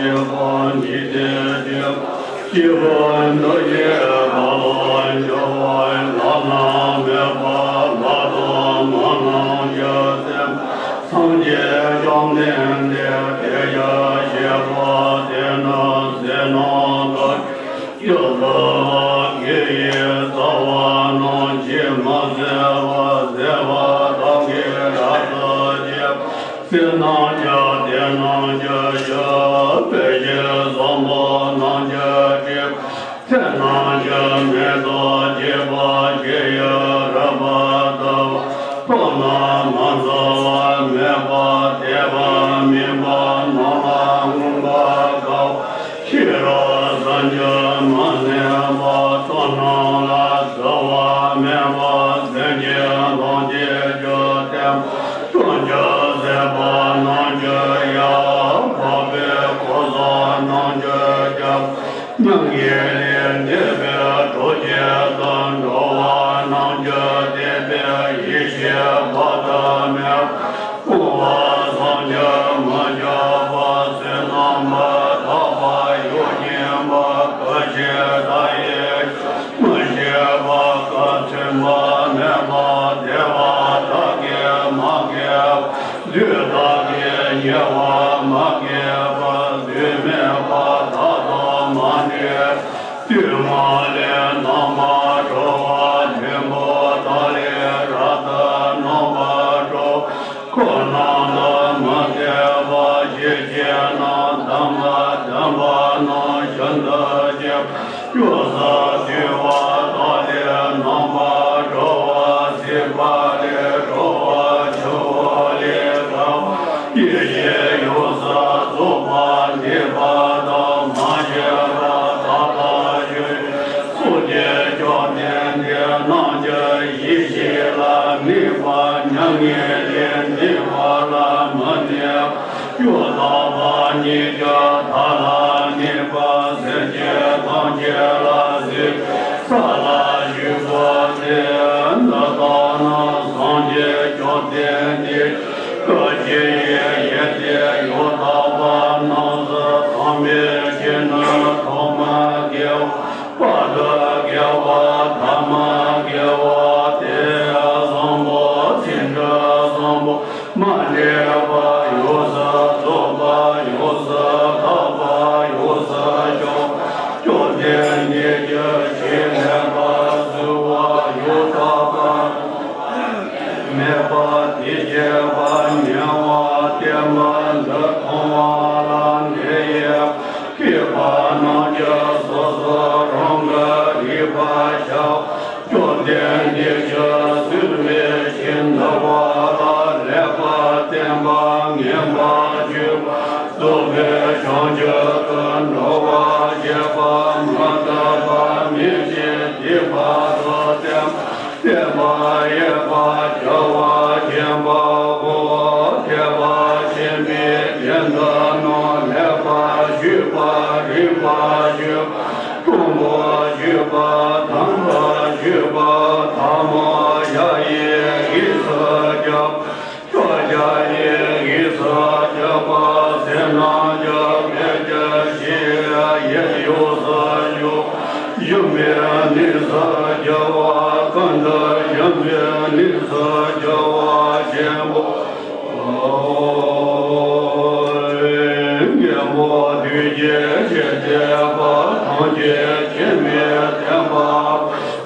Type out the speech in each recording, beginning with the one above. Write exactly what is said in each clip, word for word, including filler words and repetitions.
ཉི་ཟླའི་སྤྱི་སྤྱི་བོ་འདུ་ཤེས་པ་ལ་སྦྱོར་བ་བླ་ན་མེད་པ་ལ་དང་མ་ནང་རྒྱུ་སེམས་སངས་རྒྱས་བཅོམ་ལྡན་འདས་དེ་ཡང་ཞེས་པ་དེ་ནི་ཟས་སྣང་དང་སྐྱོབ་པ་དགེ་བའི་རྩ་བ་རྣམས་ཀྱིས་མི་ཟད་པ་ཟད་པ་དག་གིས་རབ་ཏུ་བསྐྱེད། ཚེ་རྣམས་ཀྱང་དེ་རྣམས་ཀྱི་ཕྱིར་དཔེ་བྱད་བཟང་པོ་རྣམས་ཀྱིས་སྤྲས། ཚེ་རྣམས་ཀྱི་མེ་ཏོག་རྒྱས་པ་ཇི་ཡང་རབ་ཏུ་བབ། ཐོབ་ནས་མ་འཛོལ་བ་མེད་པ་དད་པ་མེད་པ་རྣམས་ལ་མངོན་པར་དགའ་བ། ཤེས་རབ་སངས་རྒྱས་མ་ནུས་པ་རྟོགས་རྣམས་ལ་འཛོལ་བ་མེད་པ་སེམས་ཅན་ཐམས་ཅད་ཀྱི་བསྟན་པ་སྟོང་ཆ་ཟད་པ་རྣམས་ཀྱི་ཡང་འཕགས་པའི་གོ་ས་རྣམས་ཀྱི་རྒྱལ་པོ་མྱ་ངན་ལས་འདས་པའི་གྲོགས་ཁྱེད་དང་འགྲོ་བ་རྣམས་ཀྱི་བདེན་པའི་ཡེ་ཤེས་འཕགས་ལྟར་མེད་པ། སྤོང་བ་བསམ་གྱིས་མི་ཁྱབ་པ། བསོད་ནམས་མ་དག་པ། གཡོ་ཉེས་མ་ག་ཞིག་དག་ཡིན་ཀྱང་མི་ཤེས་པ། ག་ཚོད་མ་མེད་པ། བདེ་བ་དག་གིས་མ་གོས་པ། བདུད་དག་གིས་ཉེ་བར་མ་གོས་པ། བདུད་མེད་པ་དག་དང་མ་འདྲེས། བདུད་མ་ལས་རྣམ་པར་གྲོལ་བ། འབྲིང་པོ་དག་ལས་རབ་ཏུ་རྣམ་པར་གྲོལ། འཁོར་རྣམས་དང་མི་འབྲལ་བར་ཞི་བྱེད་རྣམས། དམ་པ་དམ་པ་རྣམས་ཤིན་ཏུ་རྒྱས། གཡུལ་ས་དུལ་བ་དག་ལས་རྣམ་པར་གྲོལ་བ། སྲིད་པ་ལས་གྲོལ་བ། ཆུ་བོ་ལས་བྲལ་བ། ཡེ་ཤེས་གཡུལ་ས་རྫོགས་པ་འདས་པ་དང་མ་སྐྱེས་པ་དག་ལ་ཞུ། སངས་རྒྱས་བཅོམ་ལྡན་འདས་རྣམས་ཀྱི་ཡེ་ཤེས་ལ་དམིགས་པ་མྱ་ངན་ལས་འདས་པ་ལ་མི་གནས་པ། གཡུལ་དག་པ་ཉིད་ཀྱི་མཐའ་ལ་གནས་པ། སེམས་ཅན་ཐམས་ཅད་ལ་གཟིགས། ས་ལ་བཞུགས་པ་སྟེ། འདི་ལྟར་ན་སངས་རྒྱས་བཅོམ་ལྡན་འདས་སྐུ་ཆེ་ཡི་ཡེ་ཤེས་གཡུལ་དག་པ་རྣམས་སུ་དམ་པའི་ཆོས་ནི་ཐོག་མར་དགེ་བ། བར་དུ་དགེ་བ། ཐ་མར་དགེ་བ། དེ་ཡང་བཟང་པོ་ཚིག་འབྲུ་བཟང་པོ། མ་འདྲེས་པ། ཡོངས་སུ་རྫོགས་པ། ཡོངས་སུ་དག་པ། ཡོངས་སུ་སྐྱོང་བ། བཅོམ་ལྡན་འདས་ཀྱི་ཞིང་ལེགས་པར་བསུ་བ། ཡང་དག་པར་མེད་པ་དེ་སྐྱེས་པ་ཉེ་བར་བསྟན་པ་འདི་མཐོང་བ་ལ་འདི་ཡི་མཁས་པ་རྣམས་ཀྱིས་སོ་སོ་རང་གིས་རིག་པར་བྱའོ། བཅོམ་ལྡན་འདས་ཀྱིས་གསུངས་པའི་ཞིང་འདུལ་བ་ལ་ལེགས་པར་བརྟེན་པ་ངེས་པར་བྱུང་བ། རྫོགས་པའི་བྱང་ཆུབ་ཏུ་འགྲོ་བར་བྱེད་པ། མི་སྡུག་པ། མི་བྱེད་སྡིག་པ་དང་ལྡན་པ། བསྟན་པ་ཡོད་པར་བྱ་བ་ཆེན་པོའོ། ཐེག་པ་ཆེན་པོའི་དོན་དུ་རྣམས་ལེགས་པར་ཞུས་པ། རིམ་པར་ཞུས་པ། དང་པོར་ཞུས་པ། དམ་པར་ཞུས་པ། ཐ་མར་ཡ་ཡིས་གཉིས་སུ་གྱུར། ཕྱོགས་བརྒྱ་ཡི་གཉིས་སུ་གྱུར་པ། ཟས་རྣམས་ཀྱི་ཕན་བསྐྱེད་བཞི་ཡི་ཡོངས་སུ་གྱུར། ཞུམ་པའི་གནས་སུ་གྱུར་པ། ཀུན་ཏུ་ཞུམ་པའི་གནས་སུ་གྱུར་པ། ཆེན་པོ་མགོན་པོ་བདུད་ཀྱི་སྲས་བཅས་པ། ཐམས་ཅད་མཁྱེན་པའི་བསྟན་པ།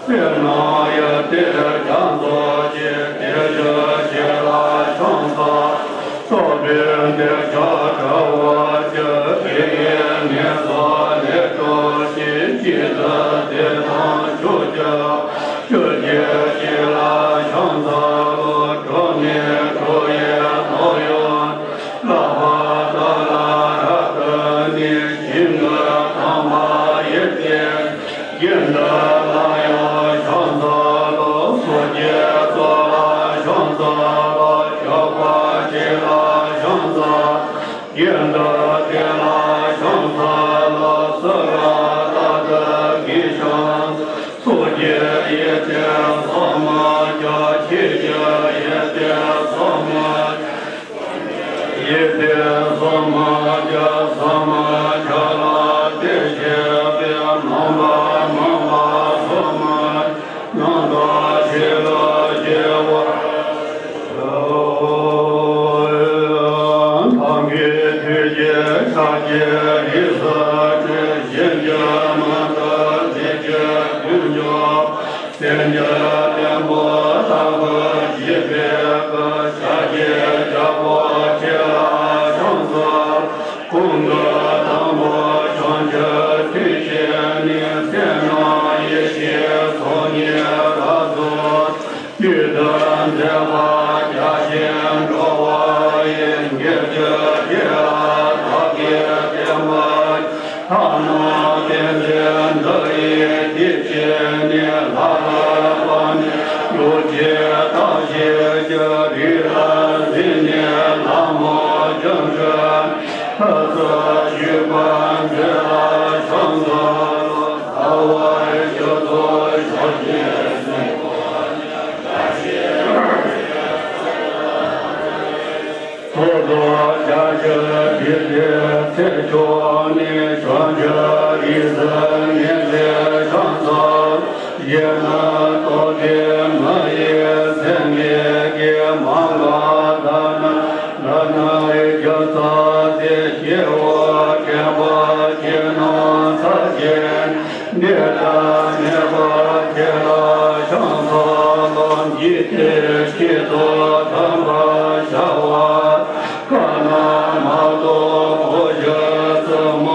བསོད་ནམས་ཡོན་ཏན་རྒྱ་མཚོ་ཆེ། དེ་ཕྱིར་ཁྱེད་ལ་ཕྱག་འཚལ། རྟོག་པའི་འདོད་ཆགས་བྲལ་བར་གྱུར། དགེ་བའི་ལས་སུ་ལེགས་གྲུབ་ཅིང་། གཅིག་ཏུ་བདེ་ཐང་ཕྱོགས་ཀྱི། ཕྱོགས་བཅུའི་སྤྱི་ལ་ཕྱག་འཚལ་ལོ། གྲོགས་ནི་གྲོགས་ཡི་བདག་ཡོད། བསླབ་པ་དག་ལ་རབ་ཏུ་གནས། ཞིང་གི་དམ་པ་ཡོན་ཏན་ཅན་དུ་ལ་ཡང་ཕྱག་འཚལ་ལོ། སོ་སྐྱེའི་ཚོགས་ལ་ཕྱག་འཚལ་ལོ། མཆོད་པ་བྱིན་ལ་ཕྱག་འཚལ། རྒྱན་དང་གཏེར་ལ་ཕྱག་ བརྟན་པོ་ལྟ་བུ་བགྱིས་པའི་སྐུ། ཤཱཀྱའི་རྒྱལ་པོ་ཁྱེད་ལ་ཕྱག་འཚལ། ཀུན་དགའ་དང་པོ་བྱང་ཆུབ་ཐུགས་རྗེ་ནི། སེམས་ནང་ཡེ་ཤེས་ཚོགས་གཉིས་རབ་རྫོགས། བདུད་དང་འདོད་པ་རྒྱ་ཆེན་འགྲོ་བ་ཡི། དགེ་ཚུལ་ཁྱེད་ལ་བདག་གིས་བསྟན་པ། ཐ་མ་བསྟན་འཛིན་བདག་ཡི་ཐེག་ཆེན་ནི། ལ་ལ་དཔག་མེད་རྡོ་རྗེ་རྟགས་བརྒྱད་ཀྱི། རིགས་ལ་འཛིན་ནས་ལྷ་མོ་བྱང་ཆུབ། ལྷ་ས་བཞུགས་པ་མཛད་ལ་ཕྱག་འཚལ་ལོ། ལྟ་བ་བཞི་ཚོགས་ཕྱག་རྒྱའི་སྲིད་པ། ཚོགས་རྫོགས་བརྒྱ་བྱིན་འདུས་པའི་ཚེ་མཆོག་ནས། བྱང་ཆུབ་རིགས་སུ་ངེས་འཛིན་ཕྱག་འཚལ། ཡིད་ནི་རྟོག་པས་མི་གཡོ་སེམས་ཀྱི་དགེ། མ་འགགས་དག་ན་ལག་ན་རྒྱུ་ཚ་སྟེ། སྐྱེ་བོ་དྲན་པ་ཅན་རྣམས་ཚར་གཅིག། འདི་ལྟར་གནས་པ་ཁྱེད་ལ་ཕྱག་འཚལ་ལོ། འཇིག་རྟེན་སྐྱེ་ཚུལ་དམ་པར་ཤར་བ། བཀའ་རྣམས་མ་རྟོགས་གོ་ཆ་ཙམ་མ་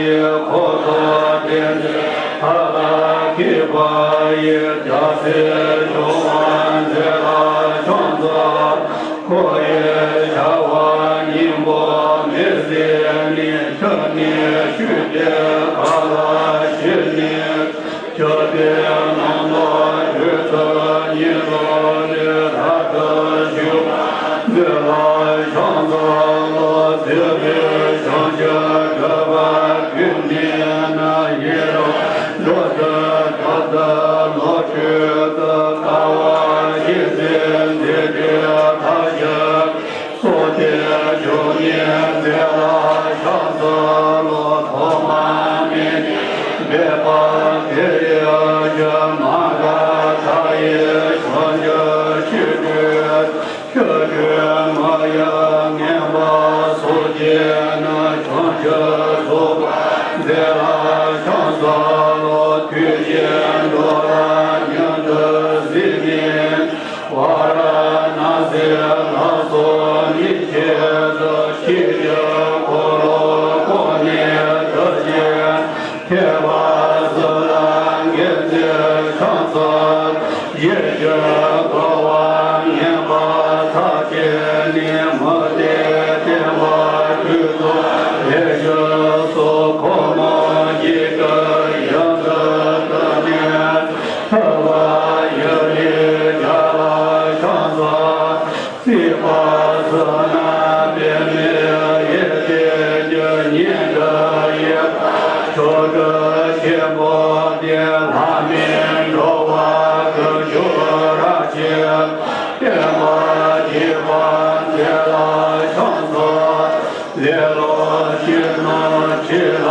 ཡིན། འཁོར་དང་དེ་འདྲའི་མཐའ་ལ་སྐྱེས་པ་ཡི། རྒྱལ་སྲས་སྐྱོབ་པར་མཛད་ལ་ཕྱག་འཚལ། འཁོར་བའི་བྱ་བ་སྙིང་པོ་མེད་ཟེར་ནས། ཆུ་ནས་ཆུད་དེ་ག་ལ་ཞིག་ནས། ཆུ་དེ་རྣམས་ལ་དྲོད་ཚད་ཉི་ཤུ་ལས། རབ་ཏུ་བཞུགས་པ་མཛད་ལ་ཕྱག་འཚལ་ལོ། བདུད་པའི་བྱང་ཆུབ་སྒྲུབ་པ་ཀུན་ནས་ནི། ཡེ་རང་འགྲོ་དོན་དུ་ལོག་སྤྱོད་དུ། དཀའ་བ་སྤྱད་ཚེ་འདི་འདྲའི་མཐའ་ཞིག། སོ་ཐལ་འགྱུར་ནས་མཛད་ལ་ཕྱག་འཚལ་ལོ། ཐོག་མ་མེད་ནས་འབད་པ་དེ་ཡི་རྒྱུ། མ་འགགས་མཐའ་ཡས་བྱང་ཆུབ་ཆོས་སྒྲུབ། ཆོས་སྒྲུབ་མ་ཡིན་ངན་པ་སོགས་ཀྱིས་ནི། བྱང་ཆུབ་རྫོགས་པར་མཛད་ལ་ཕྱག་འཚལ་ལོ། ཐུགས་རྗེས་འགྲོ་རྣམས་མྱུར་དུ་གཟིགས་ནས། ཝཱ་རཱ་ཎ་སིའི་ལ་སོགས་མི་ཕྱེད་དུ། ཆོས་ཀྱི་འཁོར་ལོ་བསྐོར་ནས་བདག་གིས་ཐེག་པ་གསུམ་ལ་མགོན་བརྩེར་ཕྱག་འཚལ། ཡིད་ཀྱི་རྒོལ་བ་ངན་པ་ཐམས་ཅད་ནི། མུ་སྟེགས་བསྟན་པ་ཁྲོས་རྫོགས་ལས་སྐྱོབ་སོ། ཁོ་མོ་གཅིག་གི་ཡུལ་དུ་བཏུད་ནས། ཐུབ་པ་ཡུལ་ལས་རྒྱལ་ལ་ཕྱག་འཚལ། སྲིད་པ་གསུམ་ན་འབད་མེད་ཡེ་ཤེས་ཀྱི། ཉིད་དུ་ཡིད་པ་མཆོག་གྲུབ་ཆེན་པོ་སྟེ། ལྷ་མིན་འགྲོ་བ་ཀུན་སྐྱོབ་རབ་ཕྱིར། བསྟན་པ་རྒྱས་པར་མཛད་ལ་ཕྱག་འཚལ། ལེ་ལོ་ཅན་རྣམས་ཁྱེད་ལ་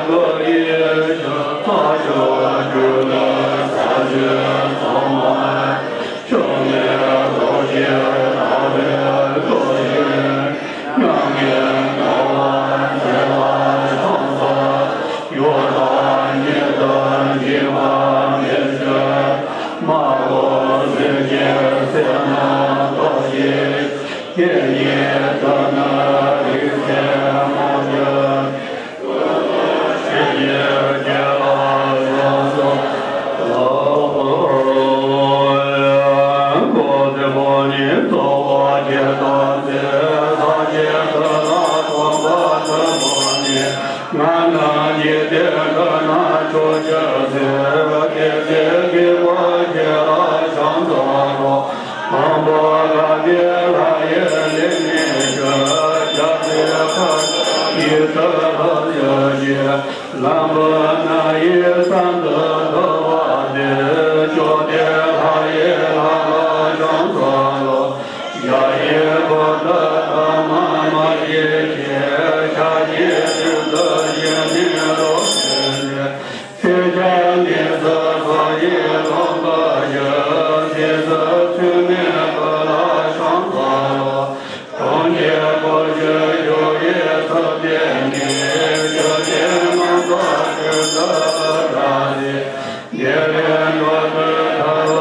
བསྐུལ་ཞིང་། རྩྭ་མཆོག་གྲུབ་ལ་ས་གཞི་གཙང་མ། ཕྱོགས་ནས་རྡོ་རྗེ་ལྟ་བུའི་བློ་ཡིས། མྱ་ངན་འདའ་བར་མཛད་ལ་ཕྱག་འཚལ། གཡོ་དང་ཉེས་དང་འཇིགས་པ་མེད་ཕྱིར། དམར་པོ་གཟི་བརྗིད་སེར་སྣ་ཐོབ་ཅིང་། ཁྱེད་ཉིད་དུ་ནི་རིག་འཛིན་མ་གྱུར། དང་པོ་ག་ཏེ་ལྷ་ཡི་ལས་ནི་ཤར། རྒྱ་མཚོའི་ཁ་ཡི་ས་ལ་ཡ་ཞེས། ལམ་བུ་ནགས་ཡི་ས་འདི་ཐོབ་པ་སྟེ། བཅོམ་ལྡན་ལྷ་ཡི་ལྷ་ལ་ཕྱག་འཚལ་ལོ། ཡ་ཡི་གོ་ཏ་ཐ་མ་མ་ཡི་ཁྱེད། ཤཱཀྱའི་ཏུཏྟཱ་ཡི་ནི་རོ་ཏེ་ནི། སེར་སྐྱ་ནི་སི་ཏཱ་ཡི་ལོངས་སྐུ་ཞིང་། སྲིད་ཞིའི་ཚུལ་ཁྲིམས་ཀུན་ལ་ཕྱག་འཚལ་ལོ། གྲོང་ཁྱེར་སྒོ་བཞིར་བཞུགས་པའི་ཚུལ་ཁྲིམས་ཀྱིས། ཆོས་ཀྱི་རྣམ་པར་གྲོལ་དུ་བདག་སྟེ། འདིར་འགྲོ་དོན་ཐམས་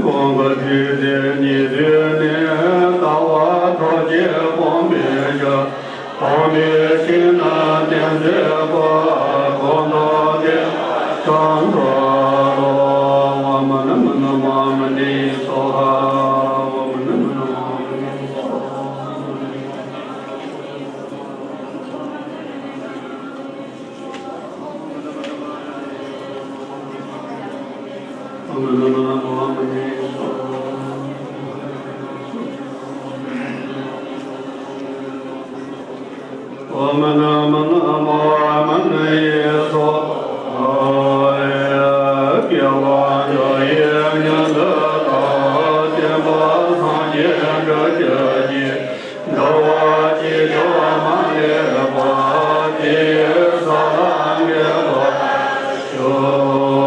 གོང་གི་ཚིག་དེ་ཉིད་དུ་ནི་ལྟ་བ་ཐམས་ཅད་སྤོང་བའི་ཕྱིར། སྤོང་བའི་ཕྱིར་ན་གཏན་བརྗེད་པ་གང་དག་དེ་ཀྱང་ཐོབ་བོ། ཨོཾ་མ་ཎི་མ་ཎི་མ་ཎི་སྭཱ་ཧཱ། ཨོཾ་མ་ཎི་མ་ཎི་མ་ཎི་སྭཱ་ཧཱ། ཨོཾ་ཨོཾ་ཨོཾ་ཨོཾ་ཨོཾ་ཨོཾ་ཨོཾ་ཨོཾ། སྐྱེ་བ་འདི་ཡི་མྱུར་དུ་བདག་བསྟན་པ་སངས་རྒྱས་འགྲུབ་གྱུར་ཅིག། འགྲོ་བ་ཅིས་ཀྱང་མ་ལུས་པ། དེ་ཡི་ས་ལ་འགོད་པར་ཤོག།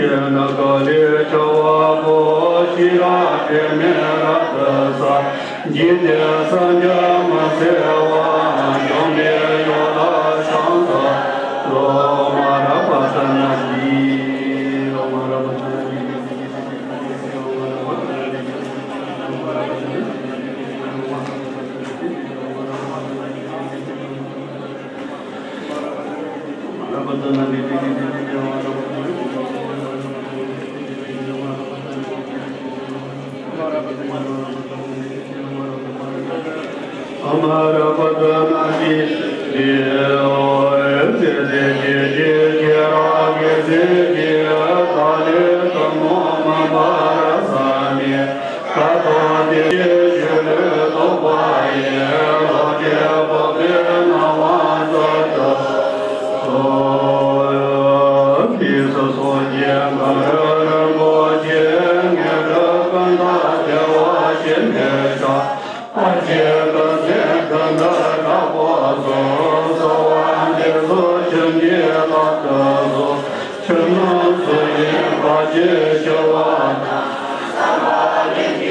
ཡེ་ནཱ་ག་ལའི་ཆར་པ་བོ། ཤེས་རབ་དྲི་མེད་རབ་ཏུ་གསལ། འཇིག་རྟེན་སེམས་ཅན་མི་ཚེ་བ། འཇོམས་པའི་ཡུལ་དུ་ཤིན་ཏུ་གསལ། ཨོཾ་ཨ་ར་པ་ཙ་ན་དྷཱིཿ། ཨོཾ་ཨ་ར་པ་ཙ་ན་དྷཱིཿ། ཨོཾ་ཨ་ར་པ་ཙ་ན་དྷཱིཿ། ཚེ་འདི་ཕྱི་ཕྱིར་ཁྱེད་རང་གི་སེམས་ཀྱི་ཐ་ལེ་ཐུན་མོང་མིན་པར་བསམ་ནས། ཀ་ཐོག་དེ་ཞུ་ལུས་རྟོགས་པ་ཡི། ལོངས་སྤྱོད་འཕགས་པའི་སྣང་བ་མཛོད་དུ་གསོལ། དུས་སུ་སངས་རྒྱས་གངས་རི་རིན་པོ་ཆེ། དངོས་གྲུབ་ཀུན་བདག་བདེ་བ་ཞི་བའི་ཞིང་། ཕལ་ཆེར་ཀུན་སེམས་ཀུན་ཏུ་དྲག་པོ་གསུམ། གསོལ་བ་འདེབས་སོ་ཆུ་འབྲུས་རབ་ཏུ་བཟུང་། ཆུ་རྣམས་ཚུལ་བཞིན་བར་ཆད་ཞི་བ་དང་།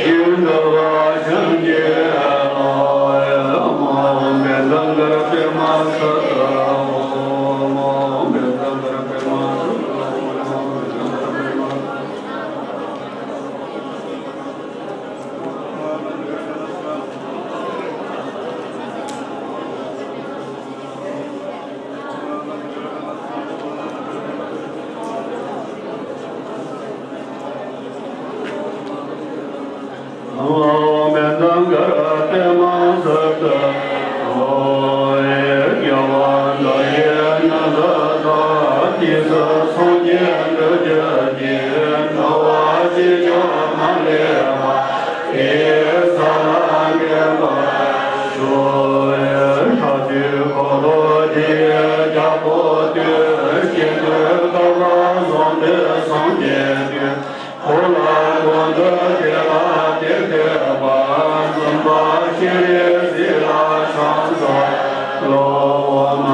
ཡུམ་འགྲུབ་པར་བྱིན་གྱིས་རློབས། ཨོཾ་བཻ་ཌཱ་ཀྲ་པདྨ་སུ་ཏྭ། ཨོཾ་བཻ་ཌཱ་ཀྲ་པདྨ་སུ་ཏྭ། ཨོཾ་བཻ་ཌཱ་ཀྲ་པདྨ་སུ་ཏྭ། ཨོཾ།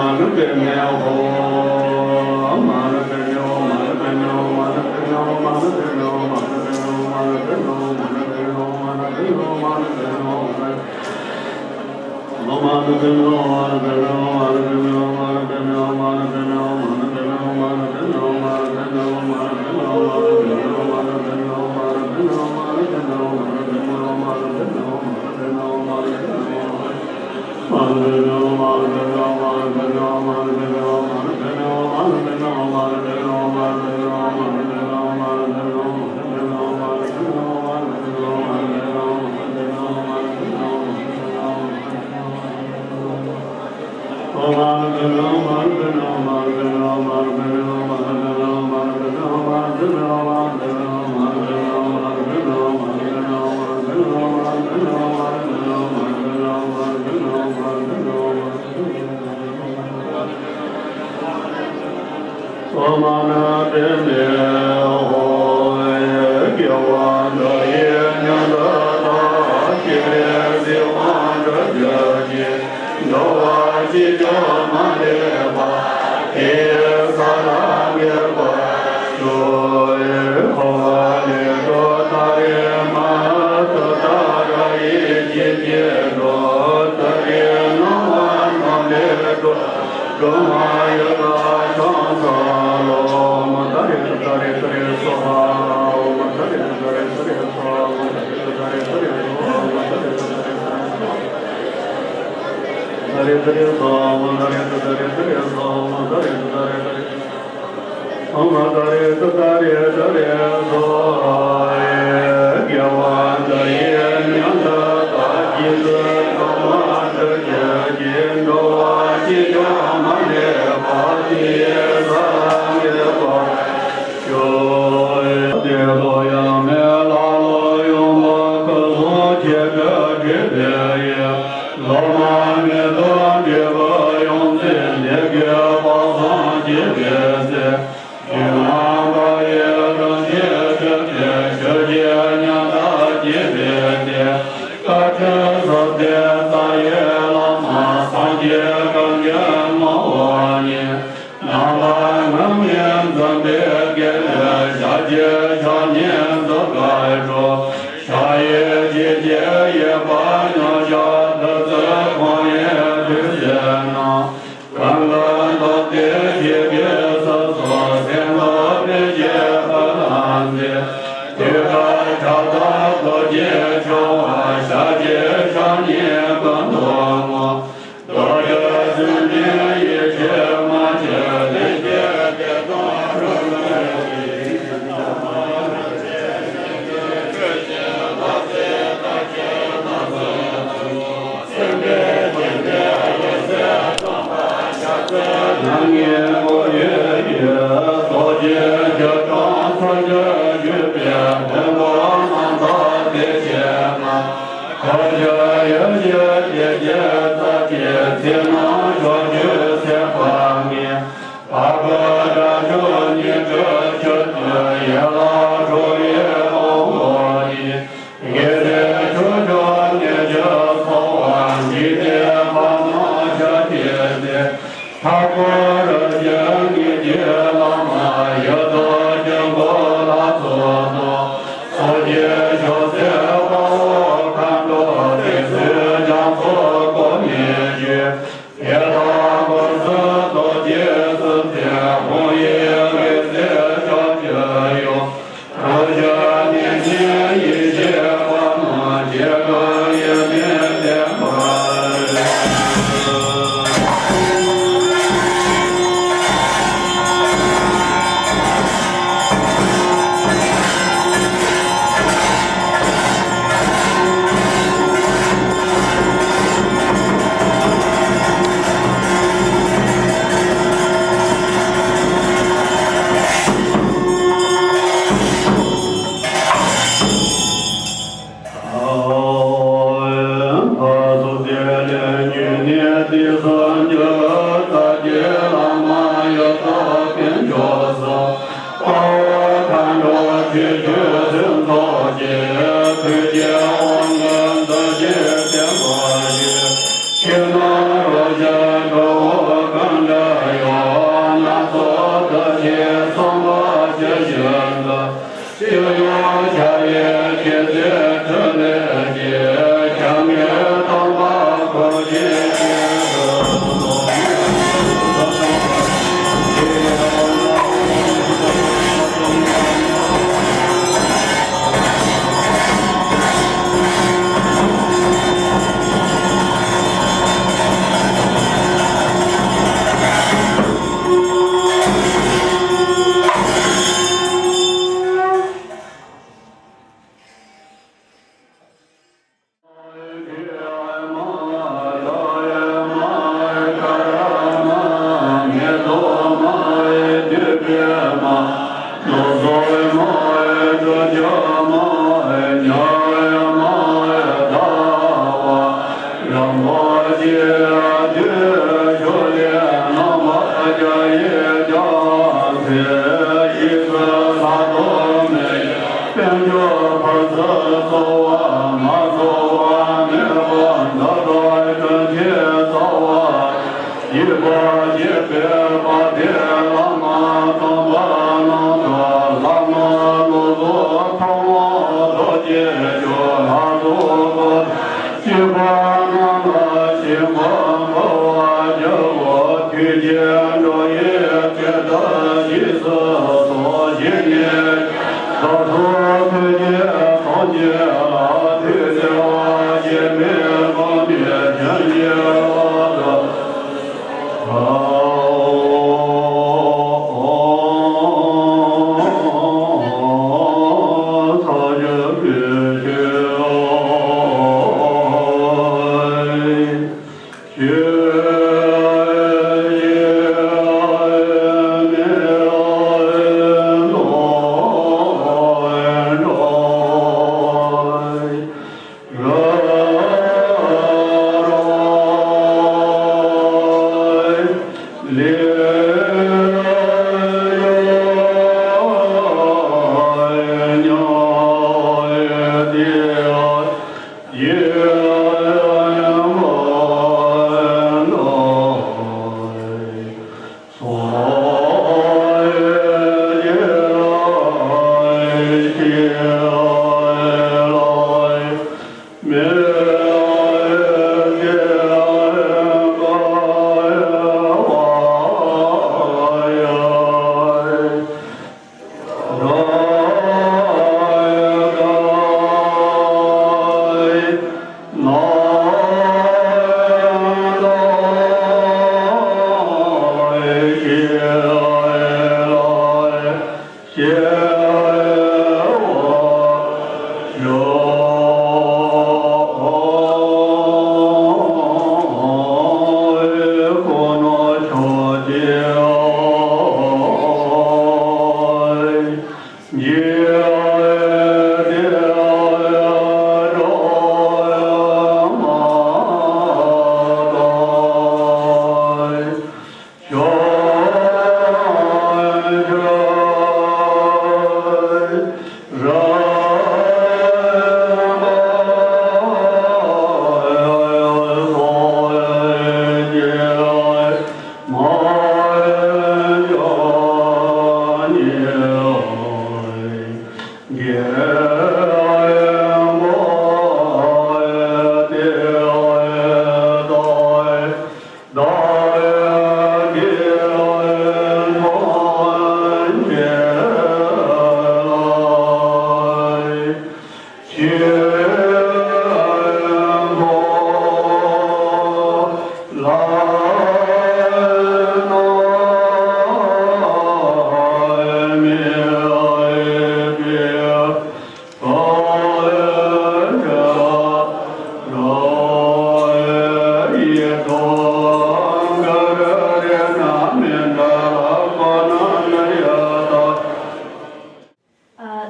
ཨ་ན་དེ་ནི་ཧོ། དགེ་བ་འདི་ཡིས་ཉོན་དག་པ། ཅི་རིགས་སྲིད་དབང་དྲག་རྒྱུད་ཀྱི། འགྲོ་བ་ཅིས་ཀྱང་མ་ལུས་པ། དེ་ཡི་ས་ལ་འགོད་པར་ཤོག། འཁོར་བ་ལས་སྒྲོལ་ཏཱ་རེ་མ། ཏུཏྟཱ་ར་ཡེ་ཇི་སྐད་དུ། ཏུ་རེ་ནམ་བ་ནམ་ལས་སྒྲོལ། སྒྲོལ་མ་ཡི་དྭགས་ཕྱག་འཚལ་ལོ། ཨོཾ་ཏཱ་རེ་ཏུཏྟཱ་རེ་ཏུ་རེ་སྭཱ་ཧཱ། ཨོཾ་ཏཱ་རེ་ཏུཏྟཱ་རེ་ཏུ་རེ་སྭཱ་ཧཱ། ཨོཾ་ཏཱ་རེ་ཏུཏྟཱ་རེ་ཏུ་རེ་སྭཱ་ཧཱ། ཨོཾ་ཏཱ་རེ་ཏུཏྟཱ་རེ་ཏུ་རེ་སྭཱ་ཧཱ། ཨོཾ་ཏཱ་རེ་ཏུཏྟཱ་རེ་ཏུ་རེ་སྭཱ་ཧཱ། ཨོཾ་ཏཱ་རེ་ཏུཏྟཱ་རེ་ཏུ་རེ། ཨོཾ་ཏཱ་རེ་ཏུཏྟཱ་རེ་ཏུ་རེ་སྭཱ་ཧཱ། དགེ་བ་འདི་ཡིས་ཉོན་དག་པ། ཇི་སྲིད་འགྲོ་བ་དག་ཀྱང་། འགྲོ་བ་ཅིས་ཀྱང་མ་ལུས་པ། དེ་ཡི་ས་ལ་འགོད་པར་ཤོག། དེ་ལྟར་ཡང་མི་ལ་ལོ་ཡོངས་པ་སྐུ་གསུམ་ཆོས་སྒྲ་དྲི་བའི་ཡུལ། ལོ་མ་མེ་ཏོག་འབྲས་བུ་ཡོངས་འཛིན། ལས་ཀྱི་དཔག་བསམ་བསྐྱེད་པའི་ཚེ། རྒྱུད་རྣམ་པ་ཡི་རང་བཞིན་ཐོས་པས། ཆོས་ཀྱི་ཉམས་དང་བཅས་པའི་ཚེ། བཀའ་དྲིན་གསུམ་ལྡན་རྩ་བའི་བླ་མ། སངས་རྒྱས་བསྐལ་ཆེན་ངོ་བོ་ཉིད། ནམ་མཁའ་ངང་ལས་འཛུམ་པའི་སྐད་ལས། ཞལ་གྱི་ཕྱག་གཉིས་འཛུམ་དཀར་འཕྲོ། ཕྱག་གཡས་འཇིགས་བྱེད་གཡས་པ་ཉམས་བཞག་ཏུ་བརྩེགས་ཁོང་ཡོད་དུས་བྱས་ན། གང་གི་མདུན་དེར་ཆོས་ཀྱི་སྲིད་མཚོ། སེམས་རྟོག་པའི་བྱེད་པ་ལ་འཛིན། དེ་ཁར་ཁྱབ་བདག་རྡོ་རྗེ་འཆང་བ། ཞལ་གཅིག་ཕྱག་གཉིས་སྐུ་མདོག་སྔོ། རྡོ་རྗེ་སེམས་ཅན་ཡིད་ཆེས་མ་ཆེས། ལེགས་སྤྱད་དེ་དང་རབ་གནས་ཀྱིས། སེམས་དཔའི་སྤྱན་རས་གཟིགས་དམ་པ་ཕྱག་འཚལ་ལོ། ལྷང་ངེ་མགོ་ཡོད་ཡོད། རྡོ་རྗེ་ཁྱོད་དང་ཐུགས་རྗེས་ཞུས་པའི། མགོན་པོ་རྣམ་དག་དེ་བཞིན་ནོ། འཁོར་སྒྱུར་ཡེ་ཤེས་སྐྱེ་མཆེད་རྩ་བརྒྱད། ཚེ་རྣམས་བྱང་ཆུབ་སེམས་དཔའ་ལྔའི། འཕགས་པའི་དགྲ་བཅོམ་སྙིང་པོའི་མཆོད་བསྟོད། ཡན་ལག་ཁྲོ་བོའི་དབང་པོ་ཡིས། དགེ་ལྡན་ཕྱོགས་བཅུའི་གནས་ཆེན་ཚོགས་པ། འཇིག་རྟེན་ཁམས་རྣམས་ཕྱག་བགྱིས་ཏེ། མཐའ་འཁོར་རིན་ཆེན་དངོས་ཀྱི་བླ་མ། ཡི་དམ་དཀྱིལ་འཁོར་ལ་ཚོགས་གཏོར། སངས་རྒྱས་བྱང་སེམས་དཔའ་བོ་མཁའ་འགྲོ། དེ་ཚུལ་རྒྱ་མཚོ་འགོག་མེད་ཀྱི། དེ་དག་འཁོར་གསུམ་རྡོ་རྗེ་སེམས་དཔའི། དབང་ཡི་འོད་ཟེར་ཕྱོགས་བཅུར་གཡོ། རང་བཞིན་གནས་ནི་ཡེ་ཤེས་དཔལ་རྣམས། ཇི་སྐད་ཡོད་མེད་བརྟན་པར། ཨོཾ། ཕ་སོ་ཏེ་ལེ་ཉུ་ནེ་ཏི་སོ་ཛ་ཏ་ཀེ་ལ་མ་ཡ་ཏ་ཀེ་ཇོ་སོ། དཔའ་བོ་མཁའ་འགྲོ་ཆོས་སྐྱོང་ཕུན་ཚོགས་ཀྱིས། ཐུགས་ཀྱི་དབང་ལྔ་འདི་ཕྱིར་བསྟན་པར་ཞུ། ཕྱི་ནང་རོ་བརྒྱ་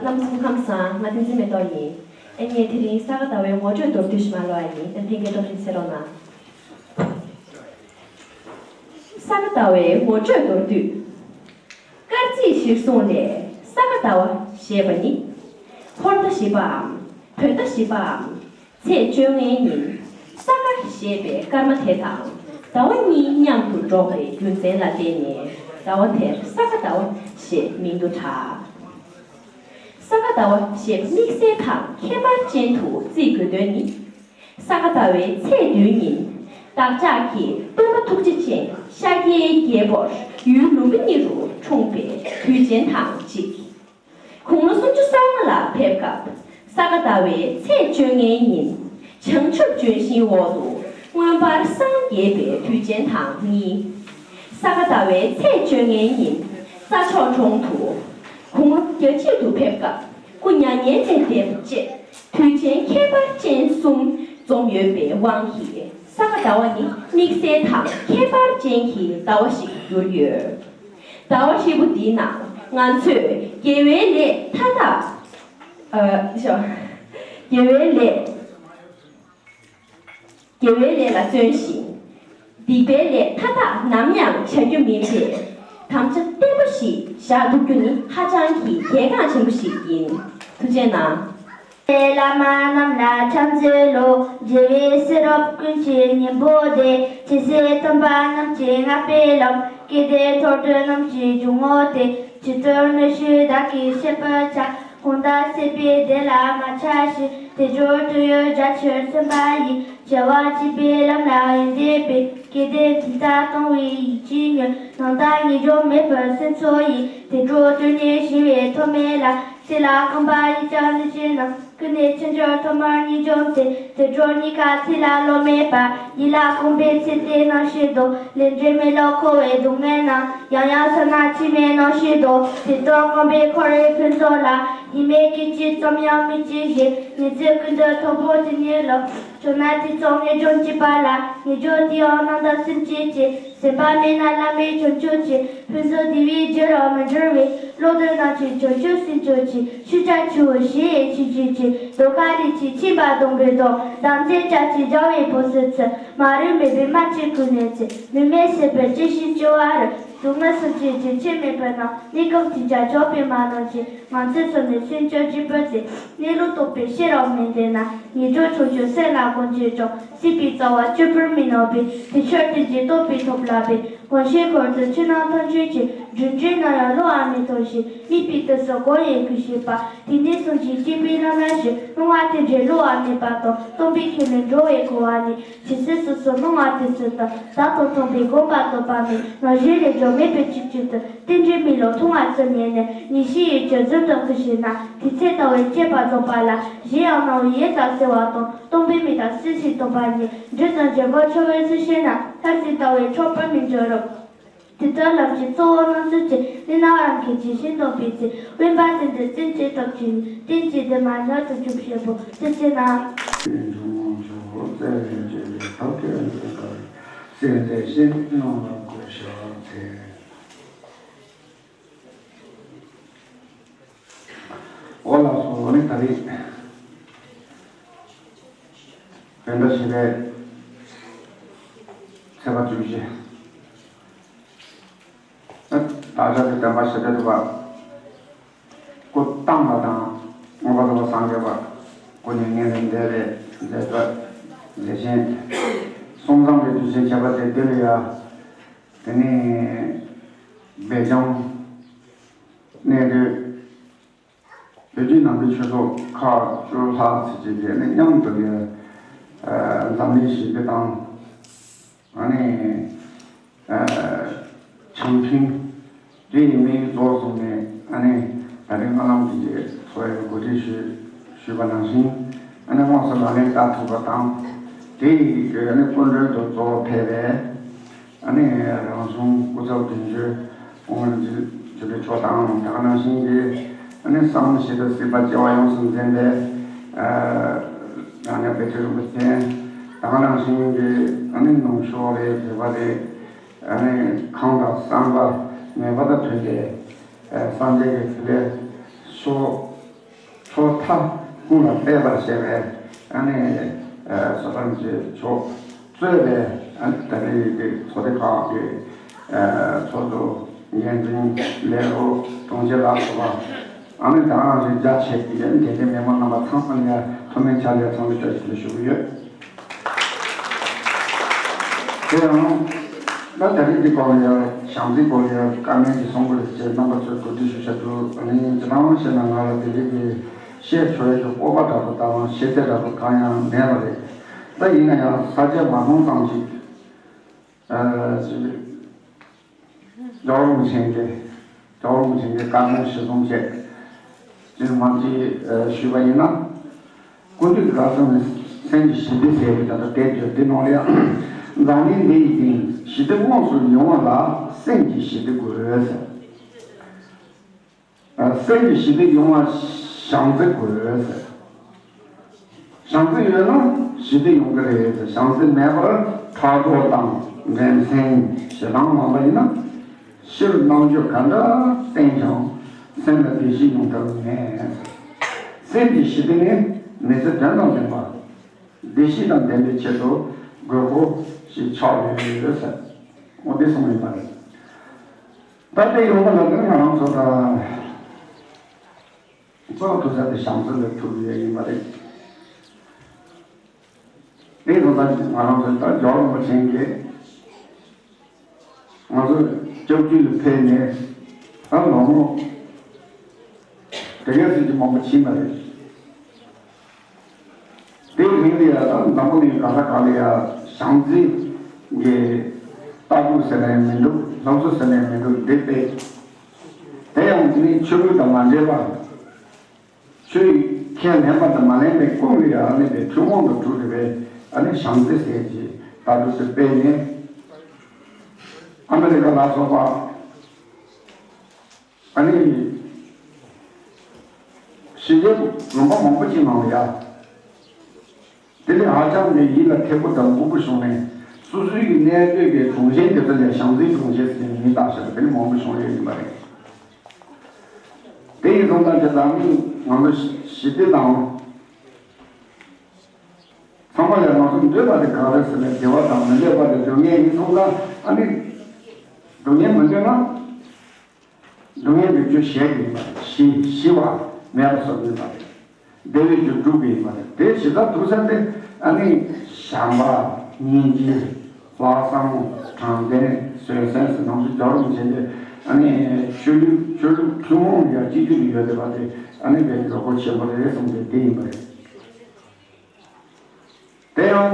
རྣམ་གསུམ་ཁམས་བཟང་། ང་བསྟན་འཛིན་མེ་ཏོག་ཡིན། ཨ་ནི་དེ་རིང་ས་ག་ཟླ་བའི་ངོ་སྤྲོད་མདོར་བསྡུས་ཤིག་མར་ཀློག་ཡ་ཡིན། ད་ལྷན་རྒྱས་སྤྲོ་སེམས་སེལ་རོགས་གནང་། ས་ག་ཟླ་བའི་ངོ་སྤྲོད་མདོར་བསྡུས། སྐར་རྩིས་གཞིར་བཟུང་ནས་ས་ག་ཟླ་བ་ཞེས་པ་ནི། ཧོར་ཟླ་བཞི་པའམ་བོད་ཟླ་བཞི་པའམ་ཚེས་བཅོ་ལྔའི་ཉིན་ས་ག་ཞེས་པའི་སྐར་མ་དེ་དང་ཟླ་བ་གཉིས་མཉམ་དུ་འགྲོགས་པའི་རྒྱུ་མཚན་ལ་བརྟེན་ནས་ཟླ་བ་དེར་ས་ག་ཟླ་བ་ཞེས་མིང་དུ་གྲགས། ས་ག་ཟླ་བ་ཞེས་དམིགས་བསལ་དང་ཁྱད་པར་ཅན་དུ་བརྩི་དགོས་དོན་ནི། ས་ག་ཟླ་བའི་ཚེས་བདུན་ཉིན་བདག་ཅག་གི་སྟོན་པ་ཐུགས་རྗེ་ཅན་ཤཱཀྱའི་རྒྱལ་པོར་ཡུལ་ལུམ་བི་ནི་རུ་འཁྲུངས་པའི་དུས་ཆེན་དང་གཅིག་དགུང་ལོ་སུམ་ཅུ་སོ་ལྔ་ལ་ཕེབས་སྐབས་ས་ག་ཟླ་བའི་ཚེས་བཅོ་ལྔའི་ཉིན་བྱང་ཆུབ་ལྗོན་ཤིང་འོག་ཏུ་མངོན་པར་སངས་རྒྱས་པའི་དུས་ཆེན་དང་གཉིས། ས་ག་ཟླ་བའི་ཚེས་བཅོ་ལྔའི་ཉིན་རྩྭ་མཆོག་གྲོང་དུ་དགུང་ལོ་བརྒྱད་ཅུ་དུ་ཕེབས་སྐབས་སྐུ་མྱ་ངན་ལས་འདས་པ་བཅས་དུས་ཆེན་ཁྱད་པར་ཅན་གསུམ་འཛོམས་ཡོད་པའི་དབང་གིས་ས་ག་ཟླ་བ་ནི་དམིགས་བསལ་དང་ཁྱད་པར་ཅན་གྱི་ཟླ་བ་ཞིག་གྱུར་ཡོད། ཟླ་བ་ཧྲིལ་པོ་འདིའི་ནང་ང་ཚོས་དགེ་བའི་ལས་མཐའ་དག་ཨ། ཤོ། དགེ་བའི་ལས། དགེ་བའི་ལས་ལ་བརྩོན་ཞིང་། སྡིག་པའི་ལས་མཐའ་དག་ནམ་ཡང་བྱ་རྒྱུ་མིན་པས། དམ་བཅའ་བརྟན་པོ་ཞིག་བཞག་ཐུབ་རྒྱུ་ནི་ཧ་ཅང་གི་གལ་འགངས་ཆེན་པོ་ཞིག་ཡིན། ཐུགས་རྗེ་གནང་། བླ་མ་རྣམས་ལ་འཚམས་འཚོལ་ལོ། རྒྱལ་བའི་སྲིད་རབ་ཀུན་གྱི་སྙིང་པོ་སྟེ། ཇི་སྲིད་མཐུན་པ་རྣམས་ཀྱིས་བསྔགས་པའི་ལམ། ཀྱེ་དེ་ཐོབ་གྲོལ་རྣམས་ཀྱི་འཇུག་ངོགས་ཏེ། ཇི་ལྟར་ནུས་ཤེས་བདག་གིས་ཤེས་པར་བྱ། གང་དག་སྲིད་པའི་བདེ་ལ་མ་ཆགས་ཤིང་། དལ་འབྱོར་དོན་ཡོད་རྒྱ་ཆེར་སེམས་པ་ཡིས། བྱ་བ་བྱེད་པའི་ལམ་ལ་ཡིད་འཛིན་པའི། ཀྱེ་དེ་འཛིན་མཐའ་གཏོང་བའི་ཡིད་ཀྱིས་ཉོན། ནམ་དུ་ངེས་འབྱུང་མེད་པར་སེམས་ཚོགས་ཡིན། དལ་འབྱོར་དོན་ནི་ཞི་བའི་ཐོག་མེད་ལ། སྲིད་ལ་རྐང་པ་གཡུག་ཀྱང་ནུས་ཅན་རྣམས། ཀུན་ནས་ཆོས་འབྱོར་ཐོག་མར་ངེས་འབྱུང་ཚེ། དལ་འབྱོར་རྙེད་དཀའ་ཚེ་ལ་བློ་མེད་པ། ཡིད་ལ་གོམས་པའི་ཚེ་དེ་སྣང་ཤེས་རྡོ། ལས་འབྲས་མེད་ལ་འཁོར་བའི་སྡུག་བསྔལ་རྣམས། ཡང་ཡང་བསམ་ན་འཆི་མེད་སྣང་ཤེས་རྡོ། དེ་ལྟར་ངོམས་པའི་འཁོར་བའི་ཕུན་ཚོགས་ལ། ཡིད་མེད་སྐད་ཅིག་ཙམ་ཡང་མི་གཅིག་བཞིན། ངེས་ཚིག་ཀུན་ཏུ་ཐོབ་པོ་དེ་ཉིད་ལ། བྱུང་ན་དེ་ཙམ་ངེས་འབྱུང་སྐྱེས་པ་ལ། ངེས་འབྱུང་དེ་ཡང་རྣམ་དག་སེམས་བསྐྱེད་ཅིང་། སེམས་པ་མེད་ན་བླ་མེད་བྱང་ཆུབ་ཀྱི། ཕུན་སུམ་བདེ་བའི་རྒྱུ་རུ་མི་འགྱུར་བའི། བློ་གཏད་ན་ཆོས་བྱང་ཆུབ་སེམས་མཆོག་གི། ཤེས་བྱ་ཆུ་བོ་ཞེས་ཡང་ཆོས་ཅན་གྱི། རྡོ་ཁ་ལས་ཀྱི་ཆེན་པ་སྡོང་པོའི་རྡོ། དམ་ཚིག་ལྕགས་ཀྱུས་སྦྱར་བའི་བུ་སུ་ཚུ། མ་རིག་མེད་པའི་རྨ་ཆུ་ཀུན་ནས་ཚོལ། མི་མེད་སྲིད་པའི་ཅི་ཞིག་སྐྱོ་བ་རུ། སྡུག་བསྔལ་སེམས་ཅན་རྒྱུན་ཆད་མེད་པར་སྣང་། གནས་སྐབས་དེ་ཅག་ཆོག་པའི་མ་རྣམས་ཀྱིས། ངང་ཚུལ་སོ་ནས་སེམས་ཅན་སྒྲིབ་པར་བྱེད། གནས་ལུགས་རྟོགས་པའི་ཤེས་རབ་མི་ལྡན་ན། ངེས་འབྱུང་ཆོས་ཅན་སེམས་ལ་གོམས་ཀྱིས་ཀྱང་། སྲིད་པའི་རྩ་བ་གཅོད་པར་མི་ནུས་པས། དེ་ཕྱིར་དོན་གྱི་རྟོགས་པའི་ཐབས་ལ་འབད། གང་ཞིག་འཁོར་དུ་ཕྱི་ནང་ཐམས་ཅད་ཀྱི། སྒྲིབ་འགྲོས་ནམ་ཡང་བསླུ་བ་མི་ཐུབ་ཞིང་། དམིགས་པའི་དུས་སུ་གང་ཡིན་གུས་ཤིང་པ། དེ་ནས་བྱང་ཆུབ་སྤྱད་པའི་ལམ་ལ་ཞུགས། སྣང་བ་དེ་འདྲའི་བསླུ་བ་མེད་པ་དང་། སྟོང་པའི་ཁྱོད་ལས་འགྲོ་བའི་འཁོར་བ་ནས། ཇི་སྲིད་སོ་སོར་སྣང་བ་དེ་སྲིད་དུ། བདག་དང་མཚུངས་པའི་དགོངས་པ་རྟོགས་པ་མེད། རང་བཞིན་ལས་བྱུང་མེད་པའི་ཆོས་གཅིག་ཏུ། རྟེན་འབྲེལ་མེད་ལུགས་མཐོང་བ་ཙམ་ཉིད་ནི། ངེས་ཤེས་ཡིན་གྱི་རྫུན་དུ་ཁུར་ཤེས་ན། དེ་ཚེ་ལྟ་བའི་དཔྱད་པ་རྫོགས་པ་ལ། གཞན་ཡང་སྣང་བའི་ཡུལ་དག་སེལ་བ་དང་། སྟོང་པའི་མེ་དང་སྲིད་ཞིའི་སྟོང་པ་ཉིད། འབྲས་དང་རྒྱུ་འགོག་འཆོལ་བའི་ཚུལ་ཤེས་ན། མཐར་ཐུག་ལྟ་བས་འཕྲོག་པར་མི་འགྱུར་རོ། དེ་ལྟར་ལམ་གྱི་གཙོ་བོ་རྣམ་གསུམ་གྱི། གནས་རྣམས་རང་གིས་ཇི་བཞིན་སྟོན་པའི་ཚུལ། དབེན་པ་རྟེན་འབྲེལ་རྩེ་གཅིག་སྟོབས་ཀྱིས་ནི། རྟེན་གྱི་སྡེ་མ་ཉག་ཏུ་འཇུག་བྱེད་པོ། ཐུགས་རྗེ་གནང་། འབྱུང་ཆོག་བཙལ་བའི་བྱེད་པའི་ཐབས་མཁས་ལས་ཀར། སྲིད་མཐའི་ཤེས་ནི་སྣང་ལ་བཀོད་བཞག་ཚེ། འོ་ལགས་སོ། ཨ་ནི་ད་རེས་བོད་ཟླ་བཞི་པའི་ཚེས་པ་བཅུ་བཞི། བདག་ཅག་གི་བསྟན་པ་ཞི་བདེ་སྒྲུབ་པ་སྐུ་བལྟམས་པ་དང་། མངོན་པར་རྫོགས་པར་སངས་རྒྱས་པ་སྐུ་མྱ་ངན་ལས་འདས་པའི་མཛད་པ་ལས་གཞན། གསུང་བཟང་གི་དུས་ཆེན་ཁྱད་པར་དེ་འདི་ལ་ཡང་། དེ་ནས་སྦེལ་ཇམ་གནས་སྡོད་བོད་བརྒྱུད་ནང་པའི་ཆོས་ཚོགས་ཁག་བཅུ་ལྷག་ཙམ་ཅིག་གིས་ནི་མཉམ་དུ་ནས་འཛམ་གླིང་ཞི་བདེ་དང་། ཨ་ནི་ཨ་འཆམ་མཐུན་དེ་ཡི་དམིགས་ཡུལ་རྫོགས་སོང་ནས། ཨ་ནི་ད་རེས་སྨོན་ལམ་གྱི་ཚོགས་ཡི་གོ་སྒྲིག་ཞུས་ཞུས་པ་ནང་བཞིན། ཨ་ནི་དངོས་སུ་ལག་ལེན་བསྟར་ཐུབ་པ་དང་། དེ་ཡི་ཨ་ནི་སྐུ་མགྲོན་དུ་གཙོ་བོ་ཕེབས་པའི་ཨ་ནི་རང་གཞུང་སྐུ་ཚབ་དོན་གཅོད་ཨོ་ཇི་ཇུ་རི་མཆོག་དང་། ད་ག་ནང་བཞིན་གྱི་ཨ་ནི་བསམ་ཤེས་དང་སྲིད་པ་སྐྱེ་བ་ཡོངས་སུ་འཛིན་པའི་ཨ་རང་ཉིད་བེ་ཏྲི་རིན་པོ་ཆེ། ད་ག་ནང་བཞིན་གྱི་ཨ་ནི་ནུབ་ཕྱོགས་རེད། བོད་པ་རེད། ཨ་ནི་ཁམས་དང་བསམ་པ་ངེས་པར་དུ་མཐུན་ཏེ། ཨ་སངས་རྒྱས་ཀྱི་ཐུགས་ལས་ཕྱོགས་ཕྱོགས་མཐའ་ཀུན་ལ་སྤེལ་བར་བྱེད་པའི་ཨ་ནི་ཨ་བསོད་ནམས་ཀྱི་མཆོག་གཙོས་པའི་ཨ་ནི་ད་རེས་ཀྱི་ཚོགས་སྡེ་ཁག་གི་ཨ་ཚོགས་གཙོ་འགན་འཛིན་ལས་རོགས་དྲུང་ཆེ་ལ་སོགས་པ། ཨ་ནི་ད་ག་ནང་བཞིན་རྒྱ་ཆེ་གི་ཡན་དེ་གའི་མི་མང་རྣམ་པ་ཚང་མ་ལ་ཡང་ཐུགས་སྨོན་ཆ་ལས་ཚང་མའི་བཀྲ་ཤིས་བདེ་ལེགས་ཞུ་གི་ཡོད། དེ་ཡང་ད་ད་རེས་འདི་སྐོར་ལ་ཡང་བྱམས་བརྩེའི་སྐོར་ལ་ཡང་བཀའ་མོལ་ཅིག་གསུང་དགོས་ཟེར་རྣམ་པ་ཚོས་གོ་སྒྲིག་ཞུ་བྱ་འདུག་ཨ་ནི་ཇི་ལྟར་བཤད་ན་ང་ལ་དེ་རིང་གི་བཤད་ཆོག་ཡག་གི་སྤོབས་པ་འདྲ་པོ་དང་ཤེས་ཚད་འདྲ་པོ་གང་ཡང་མེད་པ་རེད། ད་ཡིན་ན་ཡང་ས་བཅད་མ་ཐོན་ཙམ་ཅིག་ཨ་ཅིག་རྒྱལ་བ་རིན་པོ་ཆེ་གིས་རྒྱལ་བ་རིན་པོ་ཆེ་གིས་བཀའ་མོལ་གཞིར་བཟུང་བྱས་ཅིག་མང་ཅིག་ཞུས་པ་ཡིན་ན། ཀུན་འདུས་ཀྱི་རབ་གསལ་ནས་སེམས་ཀྱི་ཞི་བདེ་ཟེར་བའི་ད་ལྟ་དེབ་ཀྱི་འདི་ནང་ལ་ཡང་། འཛམ་གླིང་འདི་ཡི་སྟེང་ཞི་བདེ་དངོས་སུ་ཡོང་བ་ལ་སེམས་ཀྱི་ཞི་བདེ་དགོས་ཟེར། སེམས་ཀྱི་ཞི་བདེ་ཡོང་བ་བྱམས་བརྩེ་དགོས་ཟེར། བྱམས་བརྩེ་ཡོད་ན་ཞི་བདེ་ཡོང་གི་རེད་ཟེར། བྱམས་བརྩེ་མེད་པར་ཕྲག་དོག་དང་འགྲན་སེམས་ཞེ་སྡང་ངན་པ་ཡིན་ན་ཕྱིར་རྣམ་དཔྱོད་ག་འདྲ་བསྟེན་ཀྱང་སེམས་ལ་བདེ་སྐྱིད་ཡོང་ཐབས་མེད་ཟེར། སེམས་ཀྱི་ཞི་བདེ་ནི་མི་ཚེ་དོན་དང་ལྡན་པ། བདེ་སྐྱིད་དང་ལྡན་པའི་ཆེད་དུ་ དགོས་མཁོ་ཞིག་ཆགས་ཡོད་ཟེར། འོ་དེ་གསུངས་ཡོད་པ་རེད། ད་དེ་ཡོང་བ་ལ་ནི་ང་རང་ཚོ་ད་གཙོ་བོ་ཐུག་ས་དེ་བྱམས་བརྩེ་ལ་ཐུག་ཡོད་ཡིན་པ་རེད། དེ་ཡིན་ཙང་ད་ང་རང་ཚོ་ད་རྒྱལ་བ་རིན་པོ་ཆེ་གིས་ང་ཚོ་སྐྱབས་བཅོལ་ལ་ཕེབས་ནས་ད་ལོ་ངོ་དེ་གའི་ཚོད་ཀྱི་མང་པོ་ཕྱིན་པ་རེད། དེའི་རིང་ལ་ཡང་ད་འཛམ་བུ་གླིང་ག་ས་ག་ལ་ཡང་བྱམས་བརྩེ་གི་ལྟ་གྲུབ་ཟེར་ནའི་མི་འདུག་སློབ་གསོ་ཟེར་ནའི་མི་འདུག་འདི་དེ་དེ་ཡང་ནི་ཆོས་ལུགས་དང་མ་འབྲེལ་བར། ཆོས་ཁས་ལེན་པ་དང་མ་ལེན་པའི་ཀུན་ལ་ཡང་ཨ་ནི་པའི་ཐུན་མོང་དུ་གྲུབ་པའི་ཨ་ནི་བྱམས་བརྩེ་ཟེར་གྱི་ལྟ་གྲུབ་དེ་སྤེལ་ནས། ཨ་མི་རི་ཀ་ལ་སོགས་པ་ཨ་ནི་ཕྱི་རྒྱལ་ལུང་པ་མང་པོ་ཅིག་ནང་ལ་ཡ། དེ་ལས་ཧ་ཅང་གི་ཡིད་ལ་འཐད་པོ་དང་མགུ་པོ་བྱུང་ནས་སོ་སོའི་གི་གནས་སྡོད་ཀྱི་གྲོང་ཁྱེར་དེ་ཚོ་ལ་བྱམས་བརྩེའི་གྲོང་ཁྱེར་ཟེར་ནས་མིང་བཏགས་བཞག་པ་དེ་ནི་མང་པོ་བྱུང་ཡོད་ཡིན་པ་རེད། དེ་ཡིན་སོང་ཙང་དེ་ལ་ནི་ང་ཚོ་ཞི་བདེ་དང་། ཚང་མ་ལས་ང་ཚོ་འདོད་པ་དེ་ག་རེ་ཟེར་ན་བདེ་བ་དང་མི་འདོད་པ་དེ་སྡུག་བསྔལ་ཡིན་སོང་ཙང་ཨ་ནི། སྡུག་བསྔལ་མི་འདོད་ན། སྡུག་བསྔལ་གྱི་རྒྱུ་བྱེད་ཀྱི་ཡིན་པ་རེད། ཞི་ཞི་བ་མེད་པ་བཟོ་གི་ཡིན་པ་རེད། བདེ་བའི་རྒྱུ་སྒྲུབ་ཀྱི་ཡིན་པ་རེད། དེ་ཞི་བདེ་ཐུག་ས་དེ་ཨ་ནི་བྱམས་པ་སྙིང་རྗེ་ལྷག་བསམ་དྲང་བདེན་བཟོད་བསྲན་ཟེར་ནང་བཞིན་རྒྱལ་བ་རིན་པོ་ཆེ་དེ་ཨ་ནི་ཆོས་ལུགས་ཆོས་ལུགས་ཐུན་མོང་ཡ་གཅིག་གྱུར་ཡོད་བསྡད་པ་དེ་ཨ་ནི་དཔེ་དགོས་མཁོ་ཆེན་པོ་རེད་གསུངས་ཏེ་དེ་ཡིན་པ་རེད། དེ་ཡང་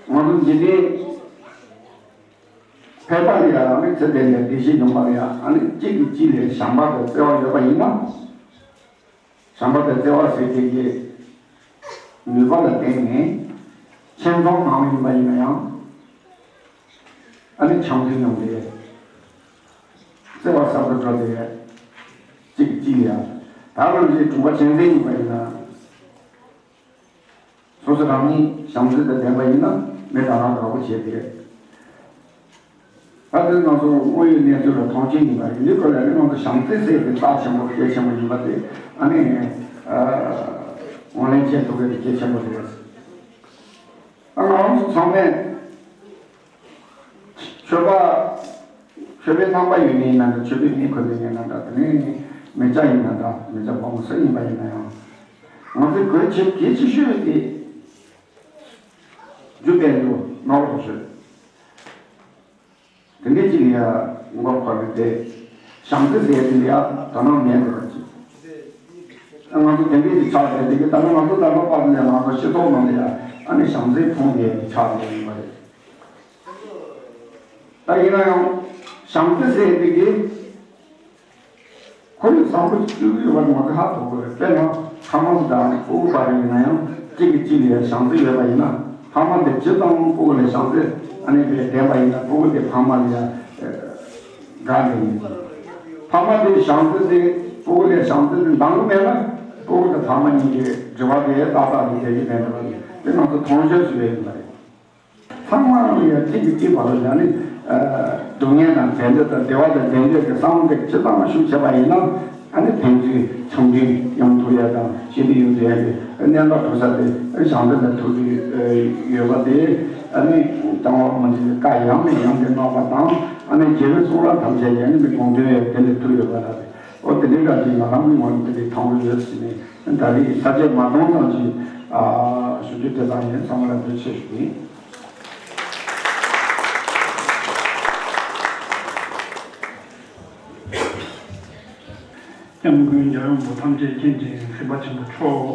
ང་ཚོ་འཇིག་རྟེན་ཕལ་པ་ལ་ཡང་རིགས་ཚད་ལྡན་པའི་བདེ་སྐྱིད་ཡོང་བ་ལ་ཡང་ཨ་ནི་གཅིག་གིས་གཅིག་ལ་བྱམས་པ་དང་བརྩེ་བ་ཡོད་པ་ཡིན་ན། བྱམས་པ་དང་བརྩེ་བ་ཟེར་དེ་གའི་ནུས་པ་ལ་བརྟེན་ནས་ཁྱིམ་ཚང་ནང་ཡིན་པ་ཡིན་ན་ཡང་ཨ་ནི་འཆམ་མཐུན་ཡོང་སྟེ་བརྩེ་བ་ཟབ་ཏུ་འགྲོ་སྟེ་གཅིག་གིས་གཅིག་ལ་ཡང་ད་རུང་གཅིག་གྲོང་པ་གཅན་གཟན་ཡིན་པ་ཡིན་ན། སོ་སོ་རང་ཉིད་བྱམས་བརྩེ་དང་ལྡན་པ་ཡིན་ན་མི་གང་རང་དགའ་པོ་བྱེད་དེ། ད་དེ་ང་ཚོ་དངོས་ཡོད་གནས་ཚུལ་ལ་མཐོང་ཆེན་ཡིན་པ་རེད། འདི་སྐོར་ལ་ནི་ང་ཚོ་བྱམས་བརྩེ་ཟེར་དེ་རྩ་ཆེན་པོ་གལ་ཆེན་པོ་ཡིན་པ་དེ་ཨ་ནི་ངོས་ལེན་བྱེད་ཐུབ་པའི་གལ་ཆེན་པོ་རེད། ད་ང་རང་ཚོ་ཚང་མས་ཆོས་པ། ཆོས་པའི་རྣམ་པ་ཡོད་མཁན་ཡིན་ན་འདྲ། ཆོས་པའི་མིང་འཁོད་མཁན་ཡིན་ན་འདྲ། དེ་ནས་མི་སྐྱ་ཡིན་ན་འདྲ། མི་སྐྱ་ཕོ་མོ་སུ་ཡིན་པ་ཡིན་ན་ཡང་ང་ཚོའི་གལ་ཆེ་གལ་ཆེ་ཤོས་དེ་རྒྱུ་དཔལ་འབྱོར་ནོར་ལུག་ཤོས་དེ་འདྲ་ཅིག་ཡ་མགོ་འཁོར་ནས་བསྡད། བྱམས་བརྩེ་ཟེར་དེ་ཡ་དོ་སྣང་མེད་འགྲོ་བ་ཅིག་ང་ཚོ་དེ་འདྲ་ཅིག་ཆགས་བསྡད་དེ་གི་ད་ནི་ང་ཚོ་ད་ལོ་པར་ནས་ང་ཚོ་སྤྱི་ཚོགས་ནང་ལ་ཡ་ཨ་ནི་བྱམས་བརྩེ་ཕུང་བསྡད་ཆགས་བསྡད་ཡིན་པ་རེད། ད་ཡིན་ན་ཡང་བྱམས་བརྩེ་ཟེར་དེ་གི་ཁོར་ཡུག་བཟང་པོ་ཞིག་བསྐྲུན་གྱི་ཡོད་པ་ང་ཚོ་ཧ་གོ་དགོས་རེད། དཔེར་ན་ཕ་མ་དང་སྤུ་གུ་བར་ཡིན་ན་ཡང་གཅིག་གིས་གཅིག་ལ་བྱམས་བརྩེ་ཡོད་པ་ཡིན་ན། ཕ་མ་དེ་ཇི་ཙམ་སྤུ་གུ་ལ་བྱམས་བརྩེ་ཨ་ནི་དེ་ལྡན་པ་ཡིན་ན་སྤུ་གུ་དེ་ཕ་མ་ལ་ཡང་དགའ་ནས་ཡིན། ཕ་མ་དེ་བྱམས་བརྩེ་དེ་སྤུ་གུ་ལ་བྱམས་བརྩེ་དེ་འདང་གི་མེད་ན་སྤུ་གུ་དང་ཕ་མ་གཉིས་ཀྱི་འབྲེལ་བ་དེ་ཏག་ཏག་ཏུ་བསྡད་ཀྱི་མེད་འགྲོ་བ་རེད། དེ་ང་ཚོ་མཐོང་ཆོས་སུ་ཡོད་ཡིན་པ་རེད། ཚང་མ་ལ་ཡང་གཅིག་གིས་གཅིག་བར་ལ་ཡང་ནི་སྡུག་བསྔལ་དང་བྲལ་འདོད་དང་བདེ་བ་དང་ལྡན་འདོད་ཀྱི་བསམ་བློ་དེ་ཇི་ཙམ་ཤུགས་ཆེ་བ་ཡིན་ན་ཨ་ནི་ཕན་ཚུན་འཆམ་མཐུན་ཡོང་ཐུབ་ཡ་དང་ཞི་བདེ་ཡོང་ཐུབ་ཡ་གི་གནད་འགག་གྲུབ་ས་དེ་བྱམས་བརྩེ་ལ་ཐུག་གི་ཡོད་པ་དེ་ཨ་ནི་དང་བ་མ་ནི་བཀའ་ཡང་ནས་ཡང་དུ་གནང་བ་དང་ཨ་ནི་རྒྱལ་བའི་གསུང་རབ་ཐམས་ཅད་ཀྱང་ནི་དགོངས་དོན་ཡང་དེ་ལས་ཐུག་ཡོད་པ་ལ་རེད། ཨོ་དེ་འདྲའི་སྒང་གི་ང་རང་གི་ངོས་ནས་དེ་འདྲའི་མཐོང་གི་ཡོད་ཟེར་ནས། ད་རེས་ས་བཅད་མ་གཏོང་ཙམ་གྱིས་ཞུ་རྒྱུ་དེ་ཙམ་ཡིན། ཚང་མ་ལ་འབྲེལ་ཆེ་ཞུ་ཡིན། སྐྱབས་མགོན་རྒྱལ་ཡོངས་པ་ཐམས་ཅད་མཁྱེན་ཅིང་གཟིགས་པ་ཆེན་པོ་མཆོག་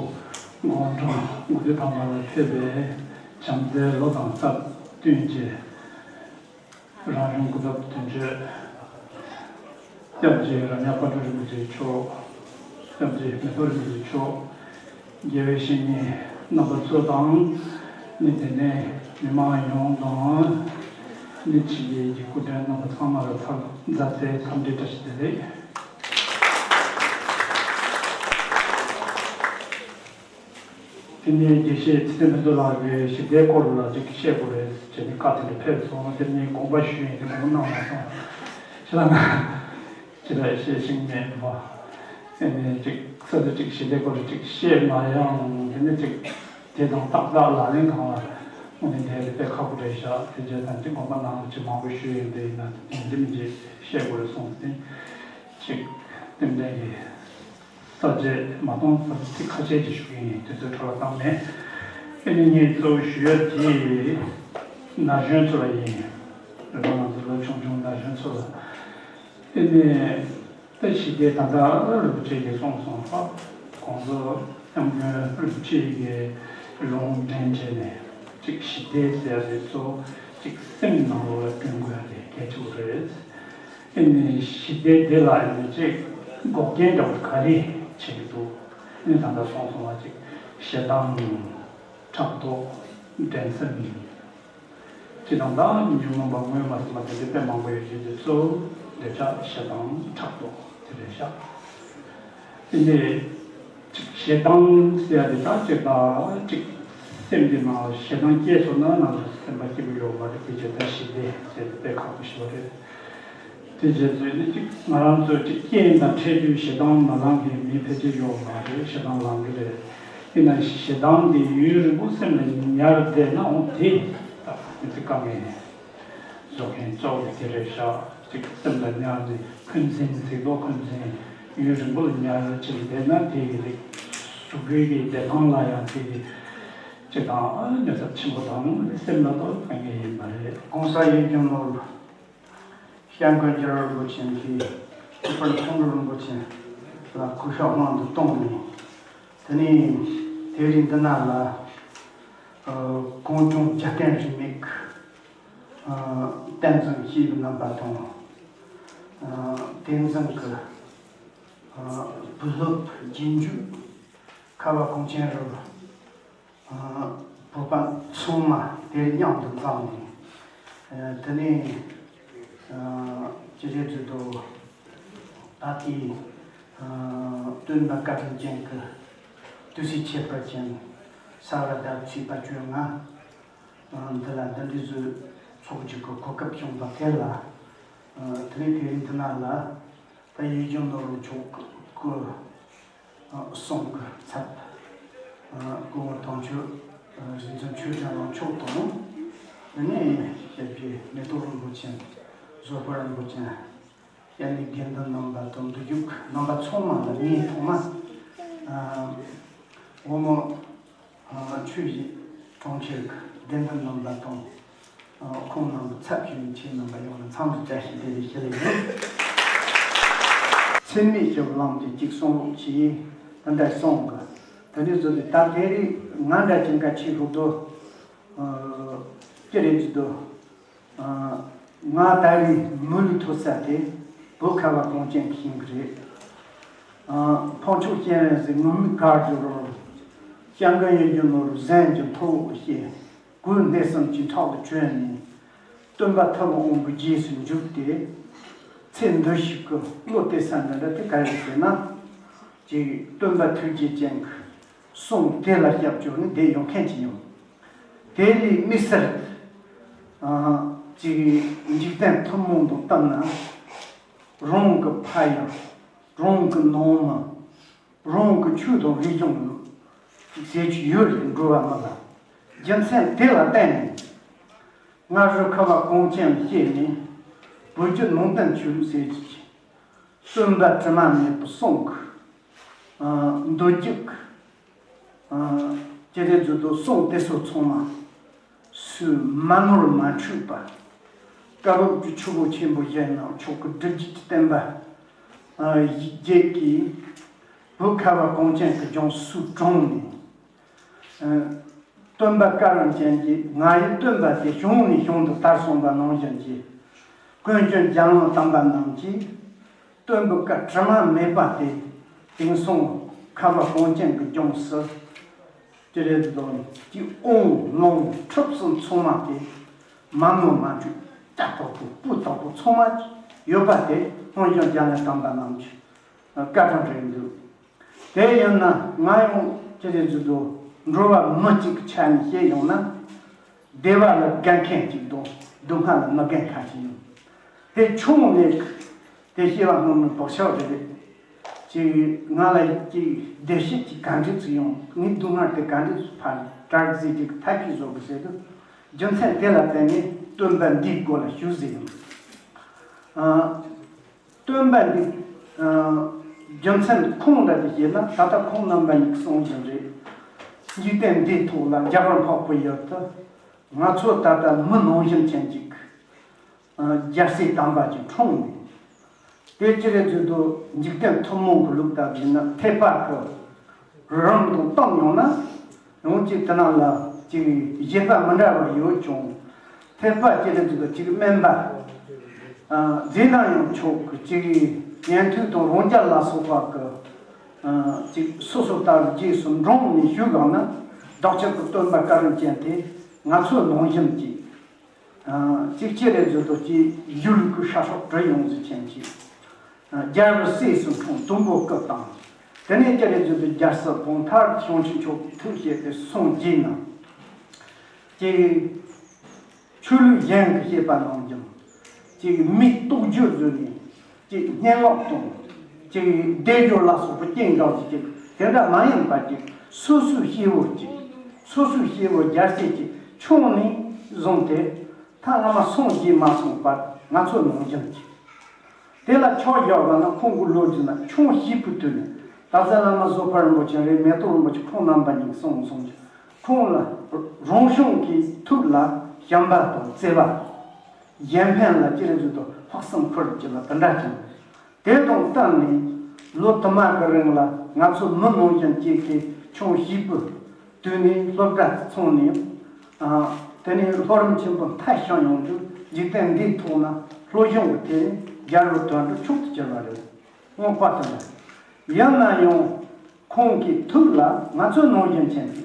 དགུང་གྲངས་དགུ་བཅུ་ཐམ་པ་ལ་ཕེབས་པའི་བྱམས་བརྩེའི་ལོ་དང་སྟབས་བསྟུན་གྱི། རང་གཞུང་སྐུ་ཚབ་དོན་གཅོད། སྐྱབས་རྗེ་རྭ་ཉག་དཔལ་སྤྲུལ་རིན་པོ་ཆེ་མཆོག་སྐྱབས་རྗེ་མེ་ཏོག་རིན་པོ་ཆེ་མཆོག་རྒྱལ་བའི་བཤེས་གཉེན་རྣམ་པ་ཚོ་དང་། ནི་དེ་ནས་མི་མང་ཡོངས་དང་། ནི་ཕྱི་རྒྱལ་གྱི་སྐུ་མགྲོན་རྣམ་པ་ཚང་མ་ལ་འཚམས་མཛའ་བརྩེའི་འཚམས་འདྲི་བཀྲ་ཤིས་བདེ་ལེགས། དེ་ནས་དགེ་བཤེས་ཚེ་བརྟན་ཕུན་ཚོགས་ལགས་ཀྱིས་ཞི་བདེའི་སྐོར་ལ་ཅིག་བཤད་དགོས་རེད་ཟེར་ནས་བཀའ་དེ་འདྲ་ཕེབས་སོང་། དེ་ནས་དགོངས་པ་ཞུས་ཡིན་དེ་དགོངས་གནང་མ་སོང་། ཁྱེད་རང་ཁྱེད་རང་བཤད་ཤེས་མེད་པ། དེ་ནས་ཅིག་ས་དེ་ཅིག་ཞི་བདེའི་སྐོར་ལ་ཅིག་བཤད་མ་ཡོང་། དེ་ནས་ཅིག་དེ་དང་ཏག་ཏག་ལག་ལེན་གང་ལ། དངོས་གནས་དེ་དཔེ་ཁག་པོ་རེད་ཤག་དེ་རྗེས་དང་དེ་དགོངས་པ་ནང་དུ་ཅིག་མང་པོ་ཞུས་ཡོད་དེ་ཡིན་ན་དེ་འདི་མི་རྗེས་བཤད་དགོས་རེད་གསུངས་ཏེ་ཅིག་རྟེན་འབྲེལ་གྱི་ས་བཅད་མ་གཏོང་ས་ཚིག་ཁ་ཤས་ཅིག་ཞུ་གི་ཡིན། དུས་ཚོད་འཕྲོ་བརླག་བཏང་མེད། ཨེ་ནི་ངས་གཙོ་བོ་ཞུ་ཡ་དེ་ན་གཞོན་ཚོ་ལ་ཡིན། རེད་པ། ང་ཚོ་ལོ་ཆུང་ཆུང་ན་གཞོན་ཚོ་ལ་ཨེ་ནི། ད་ཞི་བདེ་ད་ལྟ་རིན་པོ་ཆེ་གིས་གསུངས་སོང་ལ། གོང་ས་སྐྱབས་མགོན་རིན་པོ་ཆེ་གིས་ལུང་འདྲེན་བྱས་ནས་ཅིག་ཞི་བདེ་ཟེར་ཡ་དེ་གཙོ་བོ་ཅིག་སེམས་ནང་ལོགས་ལ་བསྐྲུན་དགོས་ཡ་དེ་གལ་ཆེ་བོ་རེད། ཨེ་ནི་ཞི་བདེ་དེ་ལ་ཨེ་ནི་ཅིག་འགོག་རྐྱེན་འདྲ་བོ་ག་རེ་བྱེད་ཀྱི་འདུག་ཨེ་ནི་ད་ལྟ་གསུངས་སོང་ལ་ཅིག་ཞེ་སྡང་ཕྲག་དོག་འགྲན་སེམས། སྤྱི་དང་བདག་ཉོན་མོངས་པ་དངོས་མ་ཟིན་པ་དེ་འདྲ་དཔེ་མང་པོ་ཡོད་ཀྱི་དེ་གཙོ་བོ་འདོད་ཆགས་ཞེ་སྡང་ཕྲག་དོག་དེ་རེད་ཤག་དེ་ནས་ཅིག་ཞེ་སྡང་ཟེར་ཡ་དེ་དག་ཅིག་དང་ཅིག་སེམས་ཀྱི་ནང་ལ་ཞེ་སྡང་སྐྱེས་སོང་ན་ང་ཚོ་སེམས་པ་སྐྱིད་པོ་ཡོད་མ་རེད། དེ་བྱས་ད་ཞི་བདེ་ཟེར་དེ་དཔེ་ཁག་པོ་ཞིག་རེད། དེ་རྗེས་ཚོད་ནི་ཅིག་ང་རང་ཚོ་ཅིག་རྐྱེན་དང་འཕྲད་དུས་ཞེ་སྡང་མ་ལངས་མཁན་མི་ཕལ་ཆེར་ཡོད་མ་རེད། ཞེ་སྡང་ལངས་གི་རེད། ཡིན་ན་ཞེ་སྡང་འདི་ཡུན་རིང་པོ་སེམས་ལ་ཉར་བསྡད་ན་འོང་དེ་ད་མི་ཚེ་དཀའ་ངལ་བཟོ་མཁན་གཙོ་བོ་དེ་རེད་ཤག་ཅིག་སེམས་ལ་ཉར་ནས་འཁོན་འཛིན་གཟིགས་རྟོག་འཁོན་འཛིན་ཡུན་རིང་པོ་ལ་ཉར་བྱས་བསྡད་ན་དེ་ཡི་རིགས་གཟུགས་པོའི་གི་བདེ་ཐང་ལ་ཡང་དེ་གི་ཅིག་དང་གནོད་ཚབས་ཆེན་པོ་དང་སེམས་ལ་ཏོག་དཀའ་ངལ་ཡིན་པ་རེད། གོང་ས་ཡིད་བཞིན་ནོར་བུ། སྐྱབས་མགོན་རྒྱལ་བ་རིན་པོ་ཆེ་གིས་སྐྱབས་མགོན་མཐོང་གྲོལ་རིན་པོ་ཆེ་ལ་སྐུ་ཞབས་དབང་དུ་བཏང་ནས། དེ་ནས་དེ་རིང་འདི་ན་ལ་ཨ་གངས་ལྗོངས་རྒྱལ་བསྟན་རིས་མེད་ཀྱི་ཨ་བསྟན་འཛིན་སྐྱེས་བུ་རྣམ་པ་དང་ཨ་བསྟན་འཛིན་གྱི་ཨ་བུ་སློབ་རྗེས་འཇུག་ཁ་བ་གངས་ཅན་རབ། ཨ་བོད་པ་ཚང་མ་དེར་མཉམ་དུ་འཛོམས་ནས། ཨ་དེ་ནས་ཨ་ཅི་རེད་ཟེར་དུས་ད་ལྟའི་ཨ་སྟོན་པ་བཀའ་དྲིན་ཅན་གྱི་དུས་ཚིགས་ཁྱད་པར་ཅན་ས་ག་ཟླ་ཚེས་པ་བཅོ་ལྔ་ཨ་འདི་ལ་འདི་འདྲའི་བཟོས་ཚོགས་རྒྱུ་གི་གོ་སྐབས་བྱུང་བ་དེ་ལ་ཨ་དེ་ནས་དེ་རིང་འདི་ན་ལ། ད་ཡིད་བཞིན་ནོར་བུ་མཆོག་གི་གསུང་གི་ཚབ། སྐུ་ངོ་དོན་གཅོད་རིག་འཛིན་ཆོས་སྒྲོན་ལགས་མཆོག་དང་། དེ་ནས་སྐྱབས་རྗེ་མེ་ཏོག་རིན་པོ་ཆེ། བཟོད་པ་རིན་པོ་ཆེ། སྐྱབས་གནས་དགེ་འདུན་རྣམ་པ་དང་འདུལ་བརྒྱུད་རྣམ་པ་ཚང་མ་ལ་ངས་ཐོག་མ་ཨ་འོ་མ། ཨ་ཆོས་བཞི་གྲོང་ཁྱེར་གྱི་བདེན་དོན་རྣམ་པ་དང་། ཨ་ཁོང་རྣམ་པའི་ཚབ་ཞུས་ནས་ཁྱེད་རྣམ་པ་ཡོངས་ལ་འཚམས་འདྲི་བཀྲ་ཤིས་བདེ་ལེགས་ཞུ་ལེ་ཡིན། འཚེ་མེད་ཞབས་ལམ་དེ་གཅིག་གསུང་རོགས་གྱིས། དེ་འདྲ་གསུང་གི། དེ་འདྲའི་བཟོ་དེ་ད་དེ་རིང་ང་འདྲ་ཅན་ག་ཆེ་ཧུར་དུ། ཨ་ཅི་རེད་ཅི་དུ། ང་ད་རེས་མུ་ལུས་ཐུག་ས་དེ་བོད་ཁ་བ་གངས་ཅན་གྱི་ཞིང་གི་རེད། ཕོ་མཆོག་སྤྱན་རས་གཟིགས་ངུར་སྨྲིག་གར་གྱི་རོལ། སྐྱབས་མགོན་ཡིད་བཞིན་ནོར་བུ་གཟན་གྱི་མཐུ་བོ་བཤེས། གོས་སྣེ་གསུམ་གྱི་ཕྲག་ཏུ་བྱོན་ནས། སྟོན་པ་ཐུབ་དབང་གི་རྗེས་སུ་འཇུག་སྟེ། ཚེ་འདི་ཕྱི་གི་བློ་གཏད་ས་འདི་འདྲ་དེ་ག་རེ་ཟེར་ན། ཅིག་སྟོན་པ་ཐུགས་རྗེ་ཅན་གྱི་གསུང་དེ་ལ་སྐྱབས་བཅོལ་ནས་བསྡད་ཡོང་མཁན་ཅིག་ཡིན། དེ་ལས་དམིགས་བསལ་ཨ་ཅིག་འཇིག་རྟེན་ཐུན་མོང་དུ་བཏང་ན། རང་གི་ཕ་ཡུལ། རང་གི་ནང་མི། རང་གི་ཆོས་དང་རིག་གཞུང་ཟེར་གྱི་ཡོད་རེད། འགྲོ་བ་མི་ལ་རྒྱུ་མཚན་དེ་ལ་བརྟེན་ནས། སྔ་དྲོ་ཁ་བ་གངས་ཅན་ལ་སྐྱེས་ནས་བོད་བརྒྱུད་ནང་བསྟན་ཆོས་ལུགས་ཟེར་གྱི་སྟོན་པ་དྲི་མ་མེད་པའི་གསུང་གི་ཨ་མདོ་རྒྱུད་ཀྱི་ཨ་ཅི་རེད་ཟེར་དུས་གསུང་དེ་ཚོ་ཚང་མ་སུས་མ་ནོར་མ་འཁྲུལ་པ། བཀའ་བབས་ཀྱི་ཆུ་བོ་ཆེན་པོ་བཞི་ནང་མཆོག་གི་སྒྲུབ་བརྒྱུད་ཀྱི་བསྟན་པ་ཨ་ཡིག་བརྒྱད་ཀྱིས་བོད་ཁ་བ་གངས་ཅན་གྱི་ལྗོངས་སུ་དྲངས་ནས། ཨ་སྟོན་པ་བཀའ་དྲིན་ཅན་གྱིས་ང་ཡི་སྟོན་པ་དེ་བྱུང་ནས་བྱུང་དུ་དར་སོང་བ་ནང་བཞིན་གྱི་ཀུན་མཁྱེན་རྒྱལ་དབང་དམ་པ་རྣམས་ཀྱིས་སྟོན་པའི་བཀའ་དྲི་མ་མེད་པ་དེ་དེང་སང་ཁ་བ་གངས་ཅན་གྱི་ལྗོངས་སུ་ཅི་རེད་དོ་ཀྱི་ཨོང་ལོང་ཁྲིབས་གསུམ་ཚང་མ་དེ་མ་ནོར་མ་འཁྲུལ་ལྕགས་ཐོག་པོ་སྤུས་དག་པོ་ཚང་མ་ཡོད་པ་དེ་ཀུན་མཁྱེན་རྒྱལ་དབང་དམ་པ་རྣམས་ཀྱི་བཀའ་དྲིན་རེད་འདུག་དེ་ཡིན་ན་ང་ཡང་ཅི་རེད་ཟེར་དུས་འགྲོ་བ་མི་གཅིག་གི་ཆ་ནས་བཤད་ཡོང་ན། བདེ་བ་ལ་དགའ་མཁན་གཅིག་དང་སྡུག་བསྔལ་ལ་མི་དགའ་མཁན་གཅིག་ཡིན། དེ་ཆུང་ངུ་ནས་དེ་བཤད་པ་སྔོན་མའི་བག་ཆགས་རེད། ཅིག་ང་ལ་ཅིག་བདེ་སྐྱིད་ཀྱི་ག་འདྲ་ཅིག་ཡོང་། ངའི་སྡུག་བསྔལ་དེ་ག་འདྲ་ཅིག་ཕར་དྲག་ཟིག་ཅིག་ཐབས་ཤེས་བཟོ་དགོས་ཟེར་དུས། རྒྱུ་མཚན་དེ་ལ་བརྟེན་ནས་སྟོན་པ་འདིའི་སྐོར་ལ་ཞུ་ཟིན་ཡིན། ཨ། སྟོན་པ་འདི། ཨ། རྒྱུ་མཚན་ཁུངས་འདྲ་དེ་བཤད་ན། ད་ལྟ་ཁོང་རྣམ་པ་གཉིས་གསུང་བཞིན་རེད། འཇིག་རྟེན་འདིའི་ཐོག་ལ་རྒྱ་གར་འཕགས་པའི་ཡུལ་དུ། ང་ཚོ་ད་ལྟ་མི་ནང་བཞིན་ཅན་ཅིག། ཨ། རྒྱལ་སྲས་དམ་པ་ཅིག་འཁྲུངས་ནས། དེ་ཅི་རེད་ཟེར་དུས། འཇིག་རྟེན་ཐུན་མོང་གི་ལུགས་ལྟར་བྱས་ན། ཐེག་པ་གི་རིམ་དང་བསྟུན་ཡོང་ན། ཡང་ཅིག་དེ་ནང་ལ་ཅིག་བཞེད་པ་མི་འདྲ་བ་ཡོད་ཀྱང་། ཐེག་པ་ཅི་རེད་ཟེར་དུས། ཅིག་དམན་པ། ཨ། རྫས་ལ་ཡང་ཆོག་གི། ཅིག་ཉན་ཐོས་དང་རང་རྒྱལ་ལ་སོགས་པ་གི། ཨ། ཅིག་སོ་སོ་ལྟ་བུའི་རྗེས་སུ་འབྲངས་ནས་བཞུགས་གང་ན། བདག་ཅག་གི་སྟོན་པ་བཀའ་དྲིན་ཅན་དེ་ང་ཚོ་ནང་བཞིན་གྱི། ཨ། གཅིག་ཅི་རེད་ཟེར་དུས། ཀྱི་སྒྱུ་ལུས་ཀྱི་ཤ་ཁྲག་གྲུབ་ཡོང་ཟེར་མཁན་གྱི། ཨ། རྒྱལ་བུ་སྲས་སུ་འཁྲུངས། དུམ་བུ་སྐུ་བལྟམས། དེ་ནས་ཅི་རེད་ཟེར་དུས། རྒྱལ་སྲས་གང་ཐར་བྱང་ཆུབ་མཆོག་ཐུགས་བསྐྱེད་དེ་སངས་རྒྱས་ན། ཀྱི་ཆོས་ལུགས་གཞན་གྱིས་བཤད་པ་ནང་བཞིན། ཀྱི་མིའི་རྟོགས་བརྗོད་བཟོས་ནས། ཅིག་སྙན་ངག་དང་། ཅིག་བཟླས་བརྗོད་ལ་སོགས་པའི་རྐྱེན་འགའ་ཞིག་ཅིག་དེ་འདྲ་མ་ཡིན་པ་ཅིག། སོ་སོའི་སྐྱེ་བོ་ཅིག། སོ་སོའི་སྐྱེ་བོ་རྒྱལ་སྲས་ཀྱི་ཆུང་ནས་བཟུང་སྟེ། ད་སྔ་མ་སངས་རྒྱས་མ་སོང་བར་ང་ཚོ་ནང་བཞིན་ཅིག། དེ་ལ་ཆ་བཞག་པ་ན། ཁོང་གི་ལོ་རྒྱུས་ན་ཆུང་བྱིས་པའི་དུས་ནས། སྟག་འཚེར་བླ་མ་བཟོད་པ་རིན་པོ་ཆེ་རེད། མེ་ཏོག་རིན་པོ་ཆེ། ཁོང་རྣམ་པ་གཉིས་གསུངས་སོང་ཅིག། ཁོང་ལ་རང་བྱུང་གི་ཐུགས་ལ་བྱམས་པ་དང་བརྩེ་བ། གཞན་ཕན་ལ་ཅི་རེད་ཟེར་དུས། ལྷག་བསམ་ཁུར་གྱི་ལ་དེ་འདྲ་བྱུང་། དེ་དང་བསྟུན་ནས་ལོ་དུ་མ་གི་རིང་ལ་ང་ཚོ་མི་ནང་བཞིན་གཅིག་གི་ཆུང་བྱིས་པའི་དུས་ནས་སློབ་གྲྭ་ཚང་ནས། ཨ། དེ་ནས་ལྷོ་རིམ་ཆེན་པོ་མཐར་ཕྱིན་ཡོང་དུས། འཇིག་རྟེན་འདིའི་ཐོག་ན་སློབ་སྦྱོང་གི་ཐད་ནས་རྒྱལ་པོའི་དོན་དུ་མཆོག་ཏུ་གྱུར་པ་རེད། མངོན་པ་དང་། ཡིན་ན་ཡང་ཁོང་གི་ཐུགས་ལ་ང་ཚོ་ནང་བཞིན་ཅན་གྱི།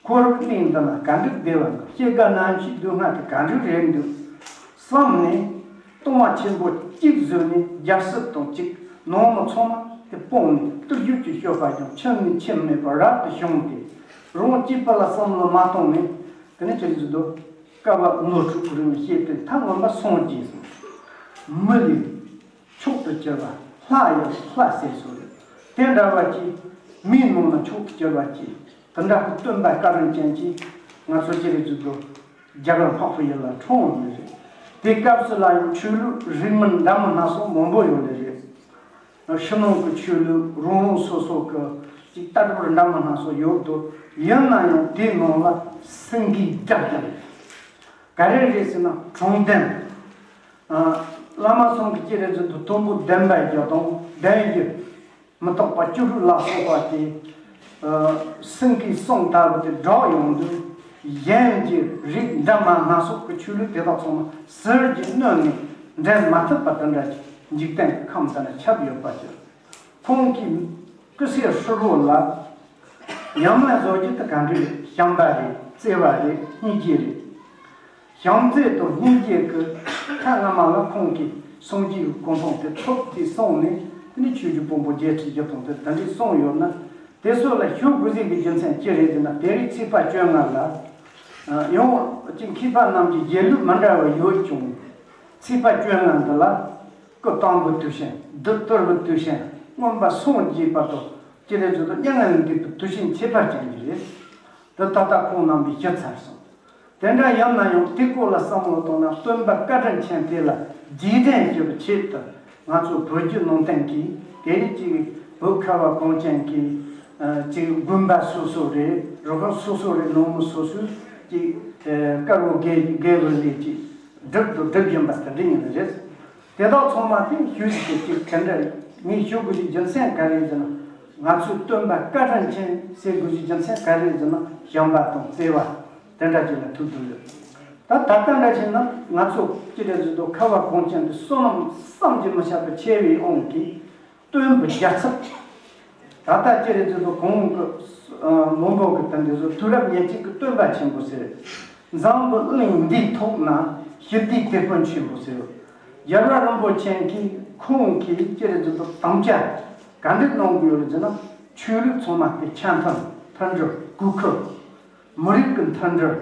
ཁོ་རང་གནས་འདི་ལ་ག་འདྲ་བདེ་བ་འདུག། སྐྱེ་རྒ་ན་འཆིའི་སྡུག་བསྔལ་དེ་ག་འདྲ་རེད་འདུག་བསམ་ནས། གཏོང་བ་ཆེན་པོ་གཅིག་བཟོས་ནས། རྒྱལ་སྲིད་དང་གཅིག་ནང་མི་ཚང་མ་དེ་སྤངས་ནས། བརྟུལ་ཞུགས་ཀྱི་སྤྱོད་པ་ཀྱང་ཁྱིམ་ནས་ཁྱིམ་མེད་པར་རབ་ཏུ་བྱུང་སྟེ། རང་གཅེས་པ་ལ་བསམ་བློ་མ་བཏང་ནས། དེ་ནས་ཅི་ཟེར་འདུག། བསྐལ་པ་ལོ་དྲུག་གི་རིང་ལ་སྐྱེས་ཏེ། མཐའ་མངོན་པར་སངས་རྒྱས་སོང་། མི་ལས་མཆོག་ཏུ་གྱུར་པ། ལྷ་ཡི་ལྷ་ཟེར་སྲོལ་རེད། དེ་འདྲ་བ་ཅིག། མིའི་ནང་ན་མཆོག་ཏུ་གྱུར་པ་ཅིག། དེ་འདྲ་གི་སྟོན་པ་བཀའ་དྲིན་ཅན་ཅིག་ང་ཚོ་ཅི་རེད་ཟེར་དུས། རྒྱ་གར་འཕགས་པའི་ཡུལ་ལ་འཁྲུངས་ཡོད་ནི་རེད། དེ་སྐབས་སུ་ལ་ཡང་ཆོས་ལུགས་རིས་མེད་འདྲ་མིན་སྣ་ཚོགས་མང་པོ་ཡོད་ནི་རེད། ཕྱི་ནང་གི་ཆོས་ལུགས་རང་རང་སོ་སོ་གི་ཅིག་ལྟ་གྲུབ་འདྲ་མིན་སྣ་ཚོགས་ཡོད་དོ། ཡིན་ན་ཡང་དེའི་ནང་ལ་སེང་གེའི་སྒྲ་ཀྱང་ག་རེ་རེད་ཟེར་ན། དྲང་བདེན། ཨ། བླ་མ་ཚང་གི་ཅི་རེད་ཟེར་དུས། དུམ་བུ་བདེན་པ་བརྒྱད་དང་། བདེན་བཞི། མི་རྟག་པ་བཅུ་དྲུག་ལ་སོགས་པ་དེ། ཨ། སེང་གེའི་སྲོང་ལྟ་བུ་དེ་བསྒྲགས་ཡོང་དུས། གཞན་གྱི་རིགས་འདྲ་མིན་སྣ་ཚོགས་ཀྱི་ཆོས་ལུགས་དེ་དག་ཚང་མ་ཟིལ་གྱིས་གནོན་ནས་འགྲན་མ་ཐུབ་པ་དེ་འདྲ་ཞིག་འཇིག་རྟེན་གྱི་ཁམས་འདི་ན་ཁྱབ་ཡོད་པ་ཞིག། ཁོང་གི་སྐུ་ཚེ་ཧྲིལ་པོ་ལ་ཉམས་ལེན་བཟོ་རྒྱུ་དེ་ག་འདྲ་རེད། བྱམས་པ་རེད། བརྩེ་བ་རེད། སྙིང་རྗེ་རེད། བྱམས་བརྩེ་དང་སྙིང་རྗེ་གི་མཐའ་སྔ་མ་ལ་ཁོང་གིས་སངས་རྒྱས་ཀྱི་གོ་འཕང་དེ་ཐོབ་དེ་སོང་ནས། དེ་ནས་ཆོས་ཀྱི་ཕུང་པོ་བརྒྱད་ཁྲི་བཞི་སྟོང་དེ་དེ་འདྲས་སོང་ཡོད་ན། དེ་ཚོ་ལ་ཞུ་དགོས་ཟེར་གི་རྒྱུ་མཚན་ཅི་རེད་ཟེར་ན། དེ་རིང་ཚེས་པ་བཅོ་ལྔ་ལ། ཨ། ཡང་ཅིག་མཁས་པ་རྣམས་ཀྱི་རྒྱལ་གླུ་མི་འདྲ་བ་ཡོད་ཀྱང་། ཚེས་པ་བཅོ་ལྔ་འདི་ལ་སྐུ་དང་པོའི་དུས་ཆེན། བདུད་བཏུལ་བའི་དུས་ཆེན། མངོན་པར་སངས་རྒྱས་བར་དུ་ཅི་རེད་ཟེར་དུས། མྱ་ངན་ལས་འདས་པའི་དུས་ཆེན་ཁྱད་པར་ཅན་ཞིག་རེད། འདི་ད་ལྟ་ཁོང་རྣམ་པས་ཞུས་ཚར་སོང་། དེ་འདྲ་ཡིན་ན་ཡང་དེའི་སྐོར་ལ་བསམ་བློ་བཏང་ན། སྟོན་པ་བཀའ་དྲིན་ཅན་དེ་ལ་རྗེས་དྲན་ཞུ་བའི་ཆེད་དུ། ང་ཚོ་བོད་བརྒྱུད་ནང་བསྟན་གྱི་དེ་རིང་གི་བོད་ཁ་བ་གངས་ཅན་གྱི། ཨ། ཅིག་དགོན་པ་སོ་སོ་རེད། རུ་ཁག་སོ་སོ་རེད། ནང་མི་སོ་སོས་ཅིག། ཨ། དཀར་པོ་དགེ་དགེ་བའི་ལས་ཅིག་སྒྲུབ་ཏུ་སྒྲུབ་བཞིན་པ་དེ་འདྲ་ཡིན་ནི་རེད། དེ་དག་ཚང་མ་དེ་ཞུ་ཞིག་གི་ཅིག་དེ་འདྲ་ངས་ཞུ་དགོས་ཀྱི་རྒྱུ་མཚན་ག་རེ་ཟེར་ན། ང་ཚོའི་སྟོན་པ་བཀའ་དྲིན་ཅན་ཟེར་དགོས་ཀྱི་རྒྱུ་མཚན་ག་རེ་ཟེར་ན། བྱམས་པ་དང་བརྩེ་བ་དེ་འདྲ་ཅིག་ལ་ཐུག་འདུག་ཡོད། ད་ད་ལྟ་འདྲ་བྱས་ན་ང་ཚོ་ཅི་རེད་ཟེར་དུས། ཁ་བ་གངས་ཅན་དུ་བསོད་ནམས་བསམ་གྱིས་མི་ཁྱབ་པའི་ཆེ་བའི་དབང་གིས། སྟོན་པའི་རྒྱལ་ཚབ། ད་ལྟ་ཅི་རེད་ཟེར་དུས། གོང་གི། ཨ། མང་པོ་གི་དེ་འདྲ་ཚོ། དུས་རབས་ཉེར་གཅིག་གི་སྟོན་པ་ཆེན་པོ་ཟེར། འཛམ་བུ་གླིང་འདིའི་ཐོག་ན་ཞི་བདེའི་དེད་དཔོན་ཆེན་པོ་ཟེར། རྒྱལ་བ་རིན་པོ་ཆེ་གིས་ཁོང་གིས་ཅི་རེད་ཟེར་དུས། དམ་བཅའ་ག་འདྲ་གནང་གི་ཡོད་རེད་ཟེར་ན། ཆོས་ལུགས་ཚང་མ་དེ་ཆ་མཐུན། མཐུན་སྒྲིལ། གུས་བཀུར། མི་རིགས་ཀྱི་མཐུན་སྒྲིལ།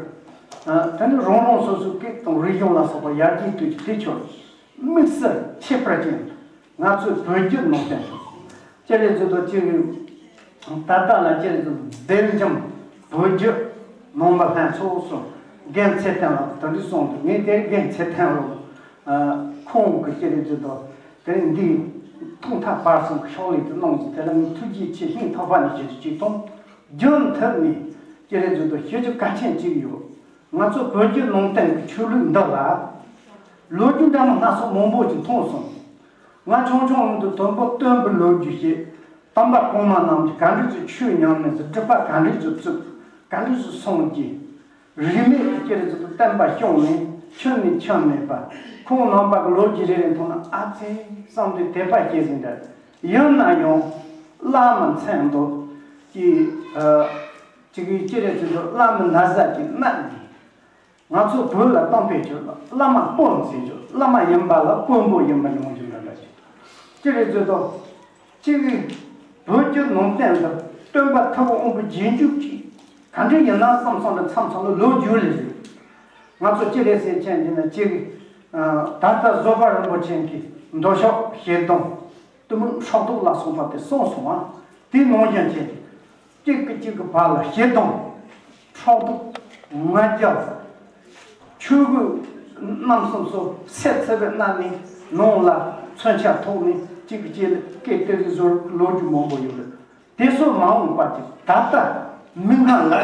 ཨ། དེ་ནི་རང་རང་སོ་སོའི་སྐད་དང་རིག་གཞུང་ལ་སོགས་པ་ཡར་རྒྱས་གཏོང་རྒྱུ་དེ་ཆོས་དམིགས་སུ་ཁྱད་པར་ཅན། ང་ཚོའི་བོད་བརྒྱུད་ནང་བསྟན་ཅི་རེད་ཟེར་དུས། ཅི་རེད། ད་ལྟ་ལ་ཅི་རེད་ཟེར་དུས། སྦེལ་ཇམ་བོད་བརྒྱུད་ནང་པ་ལྷན་ཚོགས་སུ་ རྒན་ཚེ་བརྟན་ལགས་ཀྱིས་དེ་འདྲ་གསུངས་འདུག་ངས་དེར་རྒན་ཚེ་བརྟན་ལགས་ཁོང་གི་ཅི་རེད་ཅེ་དང་དེ་འདི་ཐུགས་མཐའ་བར་གསུམ་གྱི་ཕྱག་ལས་དེ་གནང་ཞིང་དེ་ལ་ངས་ཐུགས་རྗེ་ཆེ་སྙིང་ཐག་པ་ནས་ཞུ་རྒྱུ་གཅིག་དང་། རྒྱུན་མཐུད་ནས་ཅི་རེད་ཅེ་དང་ཞུ་རྒྱུ་གལ་ཆེན་གཅིག་ཡོད། ང་ཚོ་བོད་བརྒྱུད་ནང་བསྟན་གྱི་ཆོས་ལུགས་འདི་ལ་ལོ་རྒྱུས་འདྲ་མིན་སྣ་ཚོགས་མང་པོ་ཞིག་མཐོང་སོང་། ང་ཆུང་ཆུང་དུས་དུམ་བུ་སྟོན་པའི་ལོ་རྒྱུས་ཤིག་དམ་པ་གོང་མ་རྣམས་ཀྱིས་ག་འདྲ་ཅིག་ཆོས་ཉམས་ནས་སྒྲུབ་པ་ག་འདྲ་ཅིག་བཙུགས། ག་འདྲ་ཅིག་སྲུང་གི། རིས་མེད་ཀྱི་ཅི་རེད་ཅེ་དང་བསྟན་པ་སྐྱོང་ནས་ཁྱོན་ནས་ཁྱོན་མེད་པ། ཁོང་རྣམ་པ་གི་ལོ་རྒྱུས་རེ་རེ་མཐོང་ན་ཨ་ཙི་བསམ་དུས་དད་པ་སྐྱེ་ཟིན་འདྲ། ཡིན་ན་ཡང་བླ་མ་མཚན་དུ་ཀྱི་ཨ་ཅིག་གིས་ཅི་རེད་ཅེ་དང་བླ་མའི་ན་བཟའ་ཅིག་མནབས་ནས། ང་ཚོ་བོད་ལ་གཏམ་དཔེ་བརྗོད་ན་བླ་མ་དཔོན་ཟེར་རྒྱུ། བླ་མ་ཡིན་པ་ལ་དཔོན་པོ་ཡིན་པ་ཡོང་རྒྱུ་འདྲ་འདྲ་ཞིག་ཅི་རེད་ཟེར་དུས། གཅིག་གིས་བོད་བརྒྱུད་ནང་བསྟན་དང་སྟོན་པ་ཐུབ་པ་དབང་པོའི་རྗེས་འཇུག་ཅིག་ག་འདྲ་ཡིན་ན་བསམ་བསམ་ལ་མཚམས་མཚམས་ལ་ལོ་རྒྱུས་ལས་རེད། ང་ཚོ་ཅི་རེད་ཟེར་མཁན་ཡིན་ན་གཅིག་གིས་ད་ལྟ་བཟོད་པ་རིན་པོ་ཆེ་གི་མདོ་ཕྱོགས་ཞལ་གདམས་གཏུམ་མོའི་ཕྲག་དོག་ལ་སོགས་པ་དེ་གསུངས་སོང་ང་། དེའི་ནང་བཞིན་བྱས་ཏེ། གཅིག་གིས་གཅིག་གི་བར་ལ་ཞེ་སྡང་། ཕྲག་དོག་ང་རྒྱལ། ཆོས་གོས་རྣམ་གསུམ་སོགས་སེར་ཚེར་བའི་སྣ་ནས་ནང་ལ་མཚོན་ཆ་ཐོགས་ནས་གཅིག་གིས་གཅིག་ལ་སྐད་དེ་རིགས་བཟོ་ལོ་རྒྱུས་མང་པོ་ཡོད་རེད། དེ་སོགས་མ་འོངས་པ་ཅིག་ད་ལྟ་མིག་སྔ་ལ་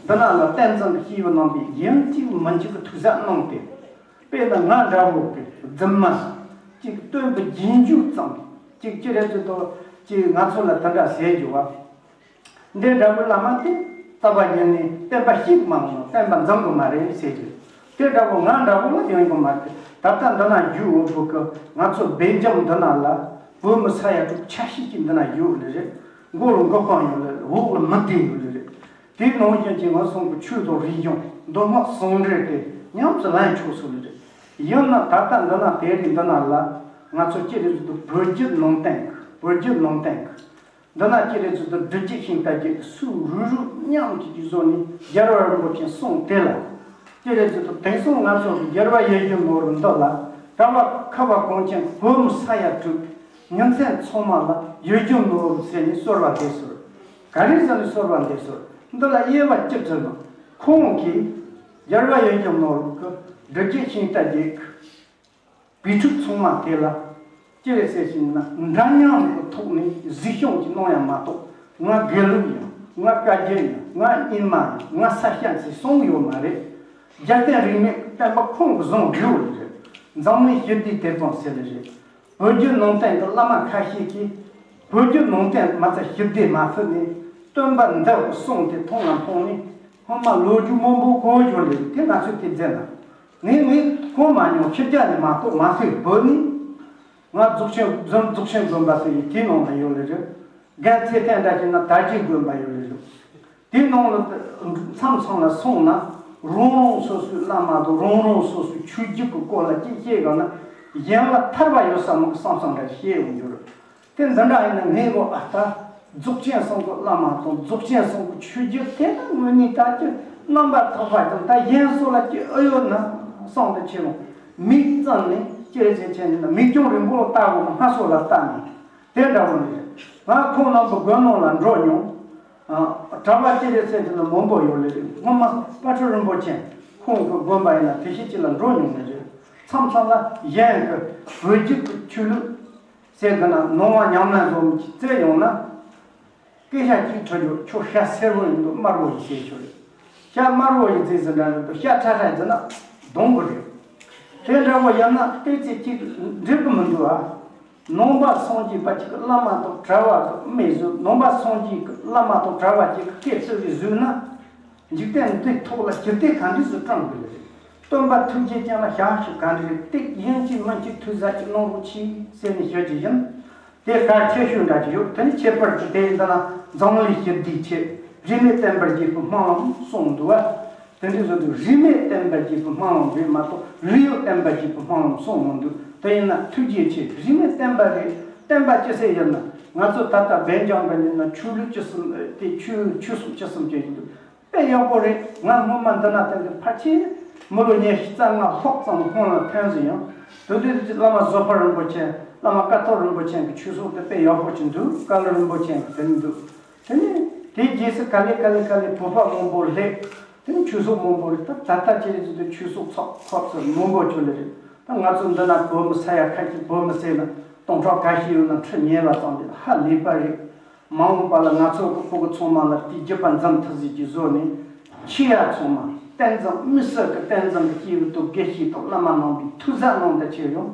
འདི་ན་ལ་བསྟན་འཛིན་གྱི་སྐྱེས་བུ་རྣམ་པས་ཡིན་གཅིག་མིན་གཅིག་གི་ཐུགས་ཟབ་གནང་སྟེ། དཔེར་ན་ང་འདྲ་བོ་གི་རྫུན་མ་ཅིག་སྟོན་པའི་རྗེས་འཇུག་ཙམ་ཅིག་ཅི་རེད་ཅེ་དང་ཅིག་ང་ཚོ་ལ་དེ་འདྲ་ཟེར་རྒྱུ་བ། འདི་འདྲ་བོ་བླ་མ་དེ་རྩ་བ་ཉིད་ནས་བསྟན་པ་གཅིག་མ་འོངས་བསྟན་པ་འཛིན་དགོས་མ་རེད་ཟེར་རྒྱུ། དེ་འདྲ་བོ་ང་འདྲ་བོ་ལ་ཡོང་གི་མ་རེད། ད་ལྟ་འདི་ན་རྒྱུ་འོ་བུ་གི་ང་ཚོ་སྦེལ་ཇམ་འདི་ན་ལ་བོད་མི་ས་ཡ་དྲུག་ཆ་ཤས་ཀྱི་འདི་ན་ཡོད་ལེ་རེད། མགོ་ལ་མགོ་རྐང་ཡོད་ལེ་རེད། འོག་ལ་མི་བདེ་ཡོད་ལེ་རེད། དེ་ནང་བཞིན་གྱི་ང་ཚོ་གི་ཆོས་དང་རིག་གཞུང་མདོ་སྔགས་ཟུང་འབྲེལ་དེ་ཉམས་སུ་ལེན་ཆོག་སོང་ལེ་རེད། ཡང་ན་ད་ལྟ་འདི་ན་དེ་རིང་འདི་ན་ལ་ང་ཚོ་ཅི་རེད་ཟེར་དུས་བོད་བརྒྱུད་ནང་བསྟན་གི་བོད་བརྒྱུད་ནང་བསྟན་གི་འདི་ན་ཅི་རེད་ཟེར་དུས་སྒྲུབ་བརྒྱུད་ཤིང་རྟ་བརྒྱུད་སུ་རུག་རུག་མཉམ་གཅིག་གི་བཟོ་ནས་རྒྱལ་བ་རིན་པོ་ཆེའི་གསུང་དེ་ལ་ཅི་རེད་ཟེར་དུས་དེང་སང་ང་ཚོ་གི་རྒྱལ་བ་ཡིད་བཞིན་ནོར་བུ་འདི་ལ་གྲྭ་པ་ཁ་བ་གངས་ཅན་བོད་མི་ས་ཡ་དྲུག་ཉིན་མཚན་ཚང་མ་ལ་ཡིད་བཞིན་ནོར་བུ་ཟེར་ནས་གསོལ་བ་འདེབས་སོང་། ག་རེ་ཟེར་ནས་གསོལ་བ་འདེབས་སོང་། འདི་ལ་དབྱེ་བ་ཅི་བྱེད་ན། ཁོང་གིས་རྒྱལ་བ་ཡིད་བཞིན་ནོར་བུ་གི་སྒྲུབ་བརྒྱུད་ཤིང་རྟ་བརྒྱུད་ཀྱི་བུ་ཕྲུག་ཚང་མ་དེ་ལ་ཅི་རེད་ཟེར་ཞིང་ན་འདྲ་མཉམ་གྱི་ཐོག་ནས་གཟིགས་སྐྱོང་ཅིག་གནང་ཡ་མ་གཏོགས་ང་དགེ་ལུགས་ཡིན། ང་བཀའ་བརྒྱུད་ཡིན། ང་རྙིང་མ་ཡིན། ང་ས་སྐྱ་ཟེར་གསུངས་ཡོད་མ་རེད། རྒྱལ་བསྟན་རིས་མེད་བསྟན་པ་ཁོང་གིས་བཟུང་ཡོད་རེད། འཛམ་གླིང་ཞི་བདེའི་དེད་དཔོན་ཟེར་ལེ་རེད། བོད་བརྒྱུད་ནང་བསྟན་གྱི་བླ་མ་ཁ་ཤས་ཀྱིས་བོད་བརྒྱུད་ནང་བསྟན་མ་རྩ་ཞི་བདེ་མ་ཕུད་ནས་སྟོན་པ་འདི་གསུང་དེ་མཐོང་ལ་མཐོང་ནས་སྔོན་མ་ལོ་རྒྱུས་མང་པོ་གོ་ཡོད་ལེ་རེད། དེ་ང་ཚོས་དེ་མཛད་ན། ངས་ངས་གོ་མ་མྱོང་། ཕྱི་རྒྱལ་ནས་མ་གཏོགས་མ་ཐོས། བོད་ནས་ང་རྫོགས་ཆེན་རྫོགས་ཆེན་དགོན་པ་ཟེར་ཡི་དེའི་ནང་ན་ཡོད་ལེ་རེད། རྒན་ཚེ་བརྟན་འདྲ་བྱས་ན་དར་རྒྱས་དགོན་པ་ཡོད་ལེ་རེད། དེའི་ནང་ལ་མཚམས་མཚམས་ལ་སོང་ན་རང་རང་སོ་སོའི་བླ་མ་དང་རང་རང་སོ་སོའི་ཆོས་བརྒྱུད་ཀྱི་སྐོར་ལ་ཅིག་བཤད་ག་ན་གཞན་ལ་ཐར་བ་ཡོད་ས་མིན་གྱི་བསམ་བསམ་འདྲ་བཤད་ཡོང་རྒྱུ་རེད། དེ་འདི་འདྲ་ཡིན་ན་ངས་གོ་ཨ་ད་རྫོགས་ཆེན་གསུམ་གྱི་བླ་མ་དང་རྫོགས་ཆེན་གསུམ་གྱི་ཆོས་བརྒྱུད་དེ་ནི་དངོས་གནས་ད་ཀྱི་རྣམ་པར་དག་པ་དང་ད་གཞན་སོགས་ལ་ཀྱི་ཨེ་ཡོད་ན་བསམ་དུ་ཆེ་རུང་མིག་བཙུམ་ནས་ཅི་རེད་ཅེས་བྱས་ནས་ན་མིག་རྒྱང་རིང་པོ་ལ་ལྟ་དགོས་ན་སྔ་སོ་ལ་ལྟ་ནས་དེ་འདྲ་བོ་ནི་རེད། ང་ཁོང་རྣམ་པ་དགོན་ནང་ལ་འགྲོ་མྱོང་། ཨ་གྲྭ་པ་ཅི་རེད་ཟེར་དུས་ན་མང་པོ་ཡོད་ལེ་རེད། སྔོན་མ་དཔལ་སྤྲུལ་རིན་པོ་ཆེ་ཁོང་གི་དགོན་པ་ཡིན་ན་དེ་ཤེས་ཅི་ལ་འགྲོ་མྱོང་ནི་རེད། མཚམས་མཚམས་ལ་གཞན་གྱི་བོད་བརྒྱུད་ཀྱི་ཆོས་ལུགས་ཟེར་གི་ན་ནང་བ་ཉམས་ལེན་བཟོ་མི་ཅིག་བཙལ་ཡོང་ན། སྐད་ཆ་གཅིག་འཕྲོ་རྒྱུ་ཁྱོད་ཤ་སེར་བོ་ཡིན་འདུག་དམར་བོ་ཡིན་ཟེར་ཁྱོད་རེད། ཤ་དམར་བོ་ཡིན་ཟེར་ཟེར་འདྲ་མི་འདུག་ཤ་ཁྲ་ཁྲ་ཡིན་ཟེར་ན་གདོང་གི་རེད། དེ་འདྲ་བོ་ཡིན་ན་ལྟས་ཚེ་གཅིག་འགྲིག་གི་མི་འདུག་ཨ། ནང་པ་སངས་རྒྱས་པ་གཅིག་གི་བླ་མ་དང་གྲྭ་བ་གི་མི་བཟོ། ནང་པ་སངས་རྒྱས་ཀྱི་བླ་མ་དང་གྲྭ་བ་གཅིག་གི་སྐད་བཏུབ་པའི་བཟོས་ན། འཇིག་རྟེན་འདིའི་ཐོག་ལ་ཞི་བདེ་ག་འདྲས་སུ་བསྐྲུན་དགོས་ལེ་རེད། སྟོན་པ་ཐུགས་རྗེ་ཅན་ལ་ཞབས་ཞུ་ག་འདྲས་རེད། ཏིག་ཡིན་གཅིག་མིན་གཅིག་ཐུགས་ཟབ་ཅིག་གནང་རོགས་གྱིས་ཟེར་ནས་ཞུ་རྒྱུ་ཡིན། དེ་གལ་ཆེ་ཤོས་འདྲ་ཅིག་ཡོད། དེ་ནི་ཁྱད་པར་གྱི་དེ་ཡིན་ད་ན་འཛམ་གླིང་ཞི་བདེའི་ཆེད་རིས་མེད་བསྟན་པར་རྒྱལ་པོའི་སྨོན་ལམ་གསུངས་འདུག་བ། དེ་འདྲས་བཟོ་དུས་རིས་མེད་བསྟན་པར་རྒྱལ་པོའི་སྨོན་ལམ་རེད་མ་གཏོགས་རིས་ཡོད་བསྟན་པར་རྒྱལ་པོའི་སྨོན་ལམ་གསུངས་མི་འདུག་དེ་ཡིན་ན་ཐུགས་རྗེ་ཆེ། རིས་མེད་བསྟན་པ་རེད། བསྟན་པ་ཅི་ཟེར་ཡོད་ན་ང་ཚོ་ད་ལྟ་སྦེལ་ཇམ་པ་ཡིན་ན་ཆོས་ལུགས་ཅི་གསུམ་དེ་ཆོས་ཆོས་སྲུང་ཅི་གསུམ་ཅན་ཡིན་འདུག་དཔེ་ཡག་པོ་རེད། ང་སྔོན་མ་འདི་ན་དེ་འདྲ་ཕལ་ཆེར་མི་ལོ་ཉི་ཤུ་རྩ་ལྔ་ལྷག་ཙམ་སྔོན་ལ་ཐོན་ཟིན་ཡང་དེ་དུས་ཀྱི་བླ་མ་བཟོད་པ་རིན་པོ་ཆེ་བླ་མ་ཀཿཐོག་རིན་པོ་ཆེ་གི་ཆོས་སྲུང་དེ་དཔེ་ཡག་པོ་ཅིག་འདུག་བཀའ་བློན་རིན་པོ་ཆེ་གི་དེ་འདུག་དེ་ནས་དེའི་རྗེས་སུ་ག་ལེ་ག་ལེ་ག་ལེ་བོད་པ་མང་པོ་སླེབས། དེ་ནི་ཆོས་ཟོག་མང་པོ་རེད། ད་ད་ལྟ་ཁྱེད་རེ་ཚོ་དེ་ཆོས་ཟོག་ཚོགས་ཚོགས་ཚོད་མང་པོ་ཆོད་ལེ་རེད། ད་ང་ཚོ་འདི་ན་བོད་མི་ས་ཡ་ཁ་ཤས། བོད་མི་ཟེར་ན་སྟོང་ཕྲག་ཁ་ཤས་ཡོད་ན་ཁྲི་ཉེ་བ་ཙམ་རེད། ཧ་ལས་པ་རེད། མ་འོངས་པ་ལ་ང་ཚོ་གི་ཕྲུ་གུ་ཚང་མ་ལ་དེ་རྒྱུད་པ་འཛིན་ཐུབ་ཟིག་གི་བཟོ་ནས། ཆེ་ཡ་ཚང་མ་བསྟན་འཛིན་མི་སེར་གི་བསྟན་འཛིན་གི་སྐྱེས་བུ་དང་དགེ་བཤེས་དང་བླ་མ་རྣམ་པའི་ཐུགས་བཟང་གནང་ད་ཆེ་ཡོང་།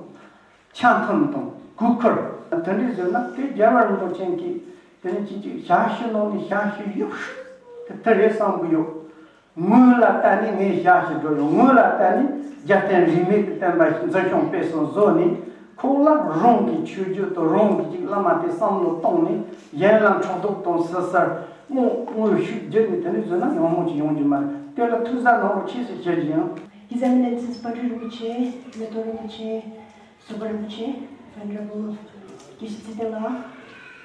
ཆ་མཐུན་དང་གུས་བཀུར་དེ་འདྲའི་བཟོས་ན། དེ་རྒྱལ་བ་རིན་པོ་ཆེ་གིས་དེ་ནི་ཅིག་ཅིག་ཞབས་ཕྱི་གནང་ནས་ཞབས་ཕྱི་ཡག་ཤོས་དེ་དེ་རེད་བསམ་གི་ཡོད། སྔོན་ལ་བལྟས་ནས་ངས་ཞབས་ཕྱི་འགྲོ་ཡོང་། སྔོན་ལ་བལྟས་ནས་རྒྱལ་བསྟན་རིས་མེད་ཀྱི་བསྟན་པ་ཞིག་འཛིན་སྐྱོང་སྤེལ་གསུམ་བཟོ་ནས། ཁོག་ལ་རང་གི་ཆོས་བརྒྱུད་དང་རང་གི་ཅིག་བླ་མ་དེ་བསམ་བློ་བཏང་ནས། གཞན་ལ་འཕྲོག་དོག་དང་ཟུར་ཟ་དངོས་དངོས་ཤུགས་བརྒྱུད་ནས་དེ་འདྲ་བཟོས་ན་ཡག་མོ་ཅིག་ཡོང་རྒྱུ་མ་རེད། དེ་ལ་ཐུགས་བསམ་གནང་རོགས་ཆེ་ཟེར་ཞུ་རྒྱུ་ཡིན། His Eminences Padur Rinpoche, Ngultrum Rinpoche, Sopa Rinpoche, Venerable Geshe Tshitela,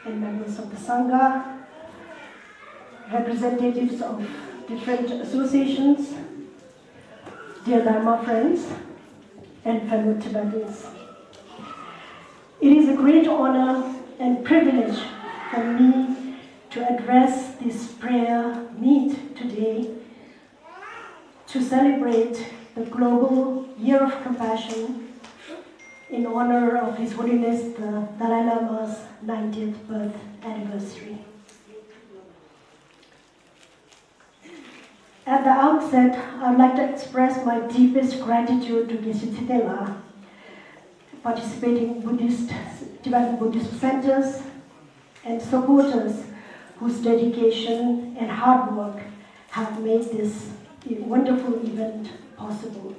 and members of the Sangha, representatives of different associations, dear Dharma friends, and fellow Tibetans. It is a great honor and privilege for me to address this prayer meet today to celebrate the Global Year of Compassion in honor of His Holiness the Dalai Lama's ninetieth birth anniversary. At the outset, I'd like to express my deepest gratitude to Geshe Tshitela, participating Buddhist, Tibetan Buddhist centers, and supporters whose dedication and hard work have made this wonderful event possible.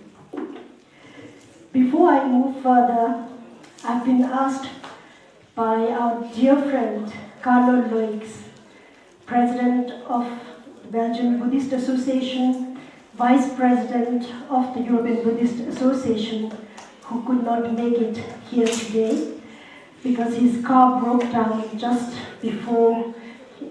Before I move further, I've been asked by our dear friend Carlo Loix, President of the Belgian Buddhist Association, Vice President of the European Buddhist Association, who could not make it here today because his car broke down just before,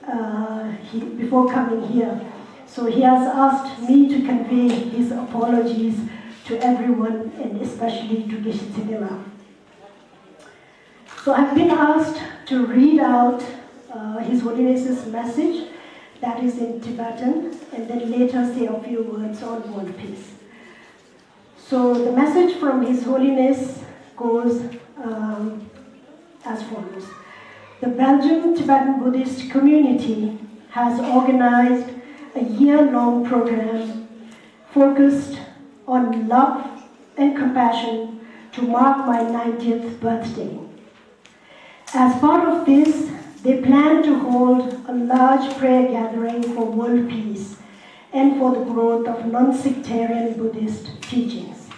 uh, he, before coming here. So he has asked me to convey his apologies to everyone and especially to Geshe Tshitela. So I've been asked to read out, uh, His Holiness's message that is in Tibetan, and then later say a few words on world peace. So the message from His Holiness goes, um, as follows. The Belgian Tibetan Buddhist community has organized a year-long program focused on love and compassion to mark my ninetieth birthday. As part of this, they plan to hold a large prayer gathering for world peace and for the growth of non-sectarian Buddhist teachings.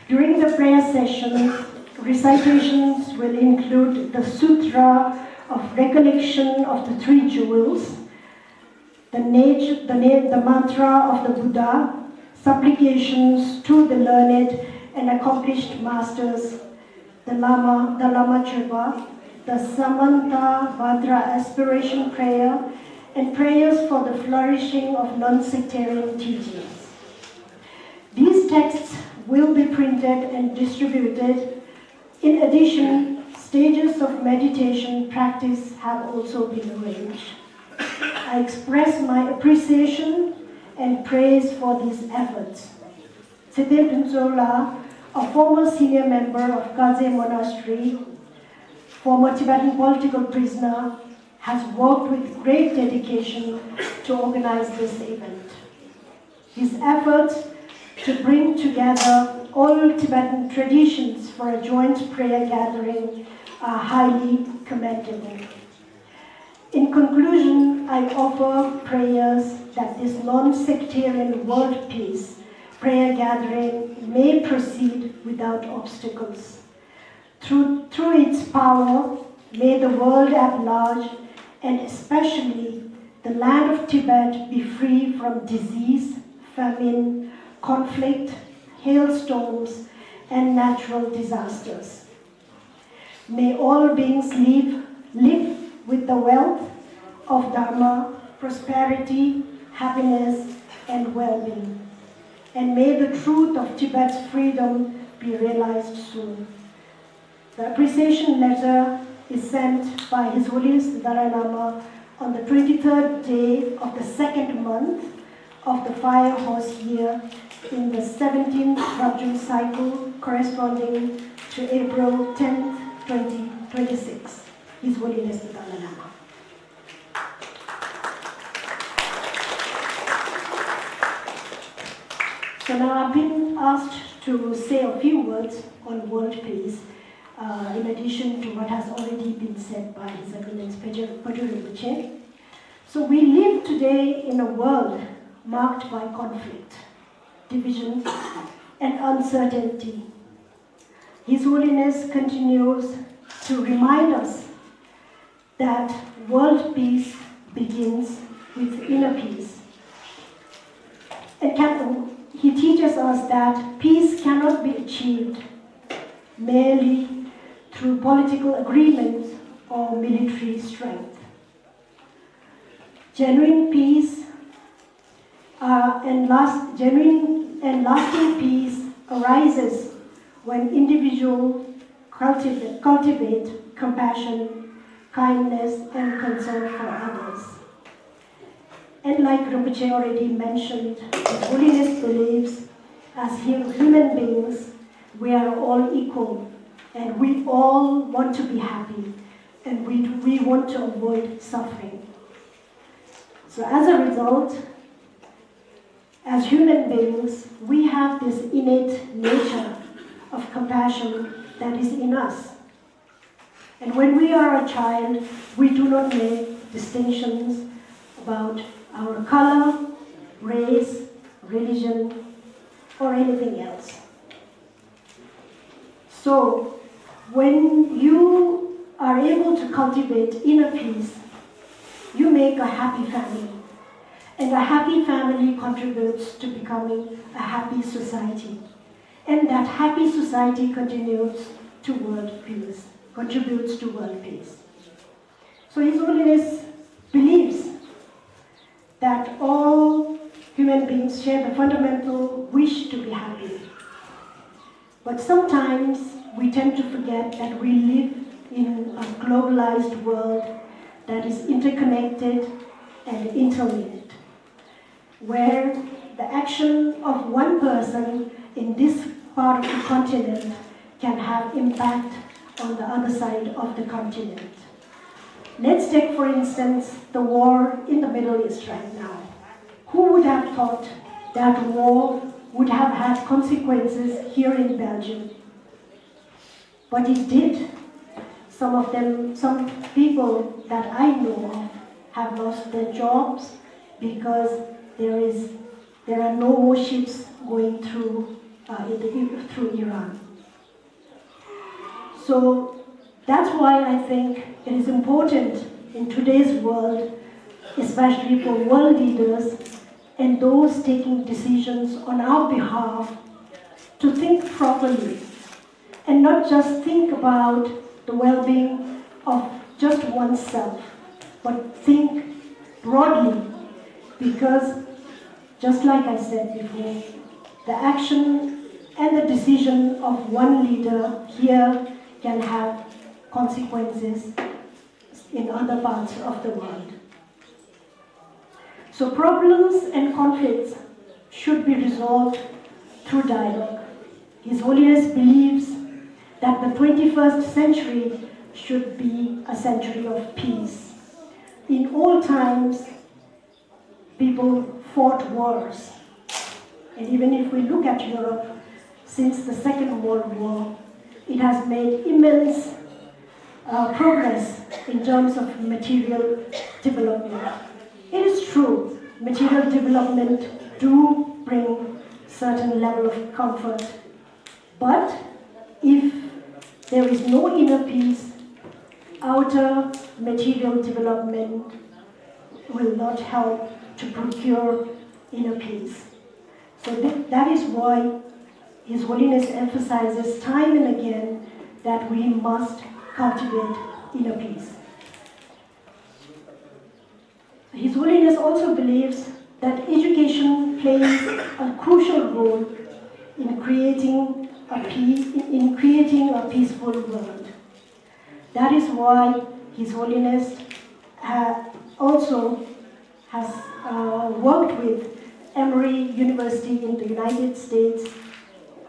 During the prayer session, recitations will include the Sutra of Recollection of the Three Jewels, the nature, the name, the mantra of the Buddha, supplications to the learned and accomplished masters, the Lama, the Lama Chöpa, the Samantha Bhadra aspiration prayer, and prayers for the flourishing of non-sectarian teachings. These texts will be printed and distributed. In addition, stages of meditation practice have also been arranged. I express my appreciation and praise for these efforts. Tsheten Druntsog Lar, a former senior member of Kaze Monastery, former Tibetan political prisoner, has worked with great dedication to organize this event. His efforts to bring together all Tibetan traditions for a joint prayer gathering are highly commendable. In conclusion, I offer prayers that this non-sectarian world peace prayer gathering may proceed without obstacles. Through, through its power, may the world at large, and especially the land of Tibet, be free from disease, famine, conflict, hailstorms, and natural disasters. May all beings live, live with the wealth of Dharma, prosperity, happiness, and well-being. And may the truth of Tibet's freedom be realized soon. The appreciation letter is sent by His Holiness the Dalai Lama on the twenty-third day of the second month of the fire horse year in the seventeenth Rajum cycle, corresponding to April tenth, twenty twenty-six. His Holiness the Dalai Lama. So now I've been asked to say a few words on world peace, uh, in addition to what has already been said by His Eminence Pajero Rinpoche. So we live today in a world marked by conflict, division, and uncertainty. His Holiness continues to remind us that world peace begins with inner peace. And can, he teaches us that peace cannot be achieved merely through political agreement or military strength. Genuine peace uh, and last, genuine and lasting peace arises when individuals cultivate, cultivate compassion, kindness, and concern for others. And like Rinpoche already mentioned, His Holiness believes as hu- human beings, we are all equal and we all want to be happy and we, we want to avoid suffering. So as a result, as human beings, we have this innate nature of compassion that is in us. And when we are a child, we do not make distinctions about our color, race, religion, or anything else. So, when you are able to cultivate inner peace, you make a happy family. And a happy family contributes to becoming a happy society. And that happy society continues to world peace, contributes to world peace. So His Holiness believes that all human beings share the fundamental wish to be happy. But sometimes we tend to forget that we live in a globalized world that is interconnected and interlinked, where the action of one person in this part of the continent can have impact on the other side of the continent. Let's take, for instance, the war in the Middle East right now. Who would have thought that war would have had consequences here in Belgium? But it did. Some of them, some people that I know of have lost their jobs because there is, there are no more ships going through, uh, in the, through Iran. So that's why I think it is important in today's world, especially for world leaders and those taking decisions on our behalf, to think properly and not just think about the well-being of just oneself, but think broadly, because just like I said before, the action and the decision of one leader here can have consequences in other parts of the world. So problems and conflicts should be resolved through dialogue. His Holiness believes that the twenty-first century should be a century of peace. In all times, people fought wars. And even if we look at Europe, since the Second World War, it has made immense uh, progress in terms of material development. It is true, material development do bring certain level of comfort, but if there is no inner peace, outer material development will not help to procure inner peace. So th- that is why His Holiness emphasizes time and again that we must cultivate inner peace. His Holiness also believes that education plays a crucial role in creating a peace, in creating a peaceful world. That is why His Holiness uh, also has uh, worked with Emory University in the United States,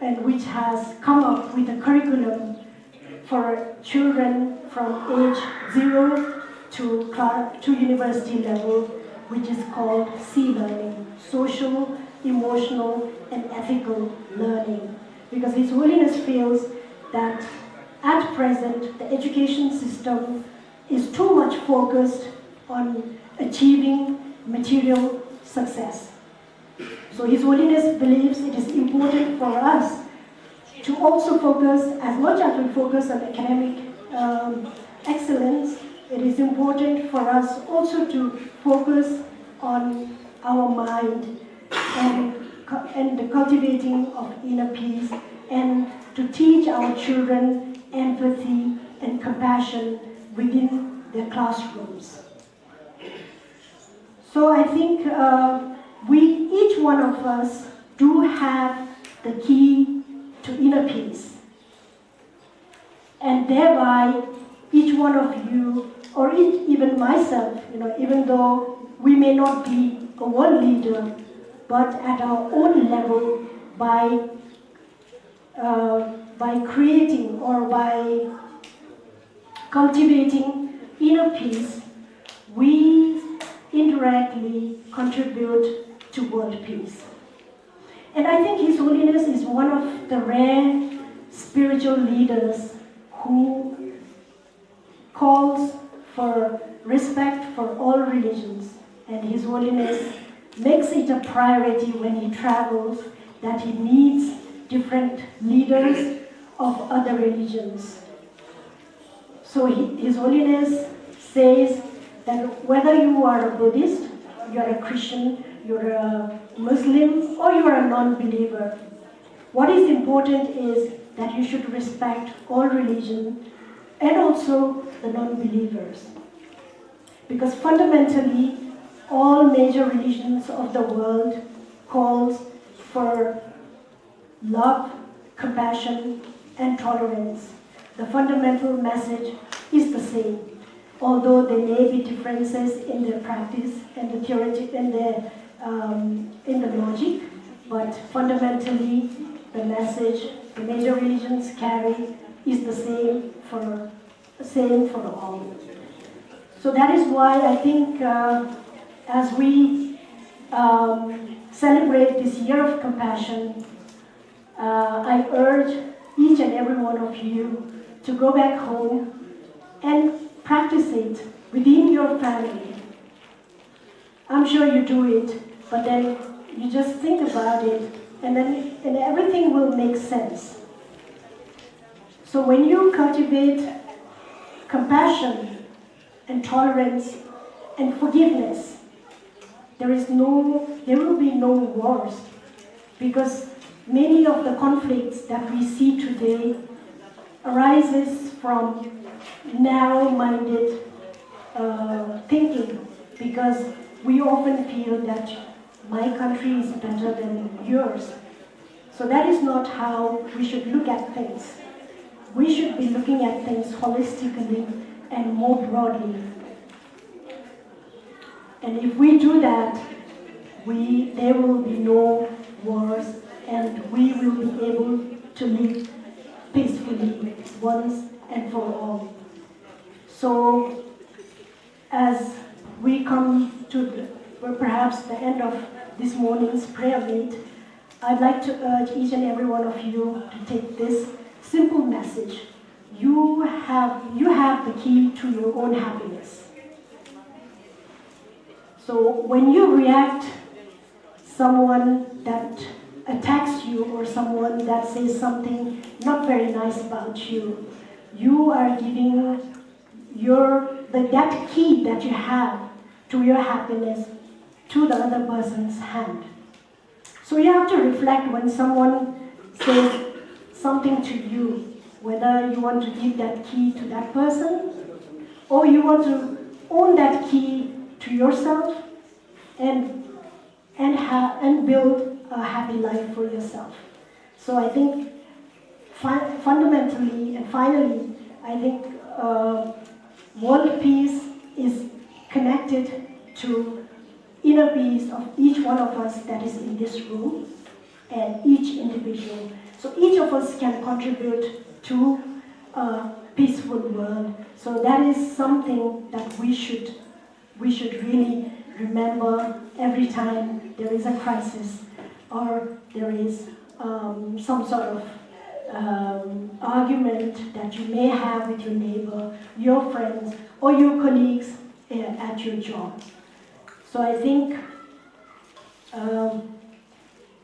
and which has come up with a curriculum for children from age zero to, cla- to university level, which is called C learning, social, emotional, and ethical learning. Because His Holiness feels that at present the education system is too much focused on achieving material success. So His Holiness believes it is important for us to also focus, as much as we focus on academic um, excellence, it is important for us also to focus on our mind and, cu- and the cultivating of inner peace, and to teach our children empathy and compassion within their classrooms. So I think uh, we, each one of us, do have the key to inner peace. And thereby, each one of you, or each, even myself, you know, even though we may not be a world leader, but at our own level, by uh, by creating or by cultivating inner peace, we indirectly contribute to world peace. And I think His Holiness is one of the rare spiritual leaders who calls for respect for all religions, and His Holiness makes it a priority when he travels that he meets different leaders of other religions. So he, His Holiness says that whether you are a Buddhist, you're a Christian, you're a Muslim, or you're a non believer, what is important is that you should respect all religion and also the non believers. Because fundamentally, all major religions of the world calls for love, compassion, and tolerance. The fundamental message is the same, although there may be differences in their practice and the theology and the um, in the logic, but fundamentally the message the major religions carry is the same for same for all. So that is why I think uh, as we um, celebrate this year of compassion, uh, I urge each and every one of you to go back home and practice it within your family. I'm sure you do it, but then you just think about it, and then and everything will make sense. So when you cultivate compassion and tolerance and forgiveness, there is no, there will be no wars, because many of the conflicts that we see today arises from narrow-minded uh, thinking, because we often feel that my country is better than yours. So that is not how we should look at things. We should be looking at things holistically and more broadly. And if we do that, we, there will be no wars, and we will be able to live peacefully once and for all. So, as we come to the, well, perhaps the end of this morning's prayer meet, I'd like to urge each and every one of you to take this simple message. You have, you have the key to your own happiness. So when you react someone that attacks you or someone that says something not very nice about you, you are giving your the, that key that you have to your happiness to the other person's hand. So you have to reflect when someone says something to you, whether you want to give that key to that person or you want to own that key to yourself and and have and build a happy life for yourself. So I think fi- fundamentally and finally, I think uh, world peace is connected to inner peace of each one of us that is in this room and each individual. So each of us can contribute to a peaceful world. So that is something that we should we should really remember every time there is a crisis or there is um, some sort of um, argument that you may have with your neighbor, your friends, or your colleagues uh, at your job. So I think um,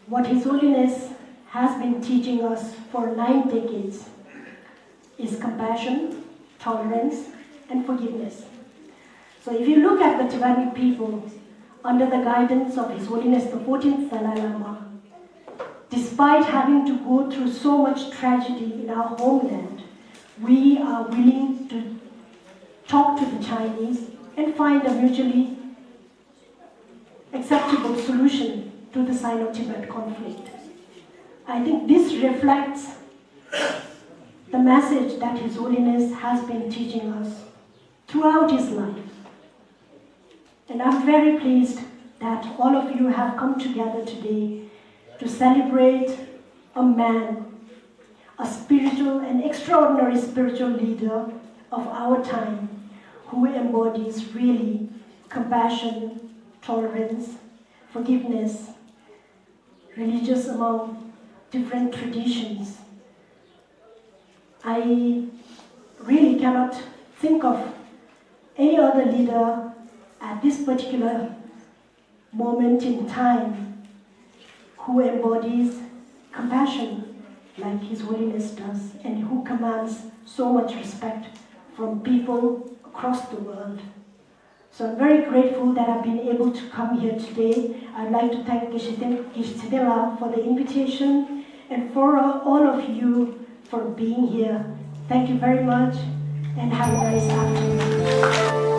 what His Holiness has been teaching us for nine decades is compassion, tolerance, and forgiveness. So if you look at the Tibetan people under the guidance of His Holiness the fourteenth Dalai Lama, despite having to go through so much tragedy in our homeland, we are willing to talk to the Chinese and find a mutually acceptable solution to the Sino-Tibet conflict. I think this reflects the message that His Holiness has been teaching us throughout his life. And I'm very pleased that all of you have come together today to celebrate a man, a spiritual, an extraordinary spiritual leader of our time who embodies really compassion, tolerance, forgiveness, religious among different traditions. I really cannot think of any other leader at this particular moment in time who embodies compassion like His Holiness does and who commands so much respect from people across the world. So I'm very grateful that I've been able to come here today. I'd like to thank Geshe Tsen-, Geshe Tsen Tela for the invitation and for uh, all of you for being here. Thank you very much and have a nice afternoon.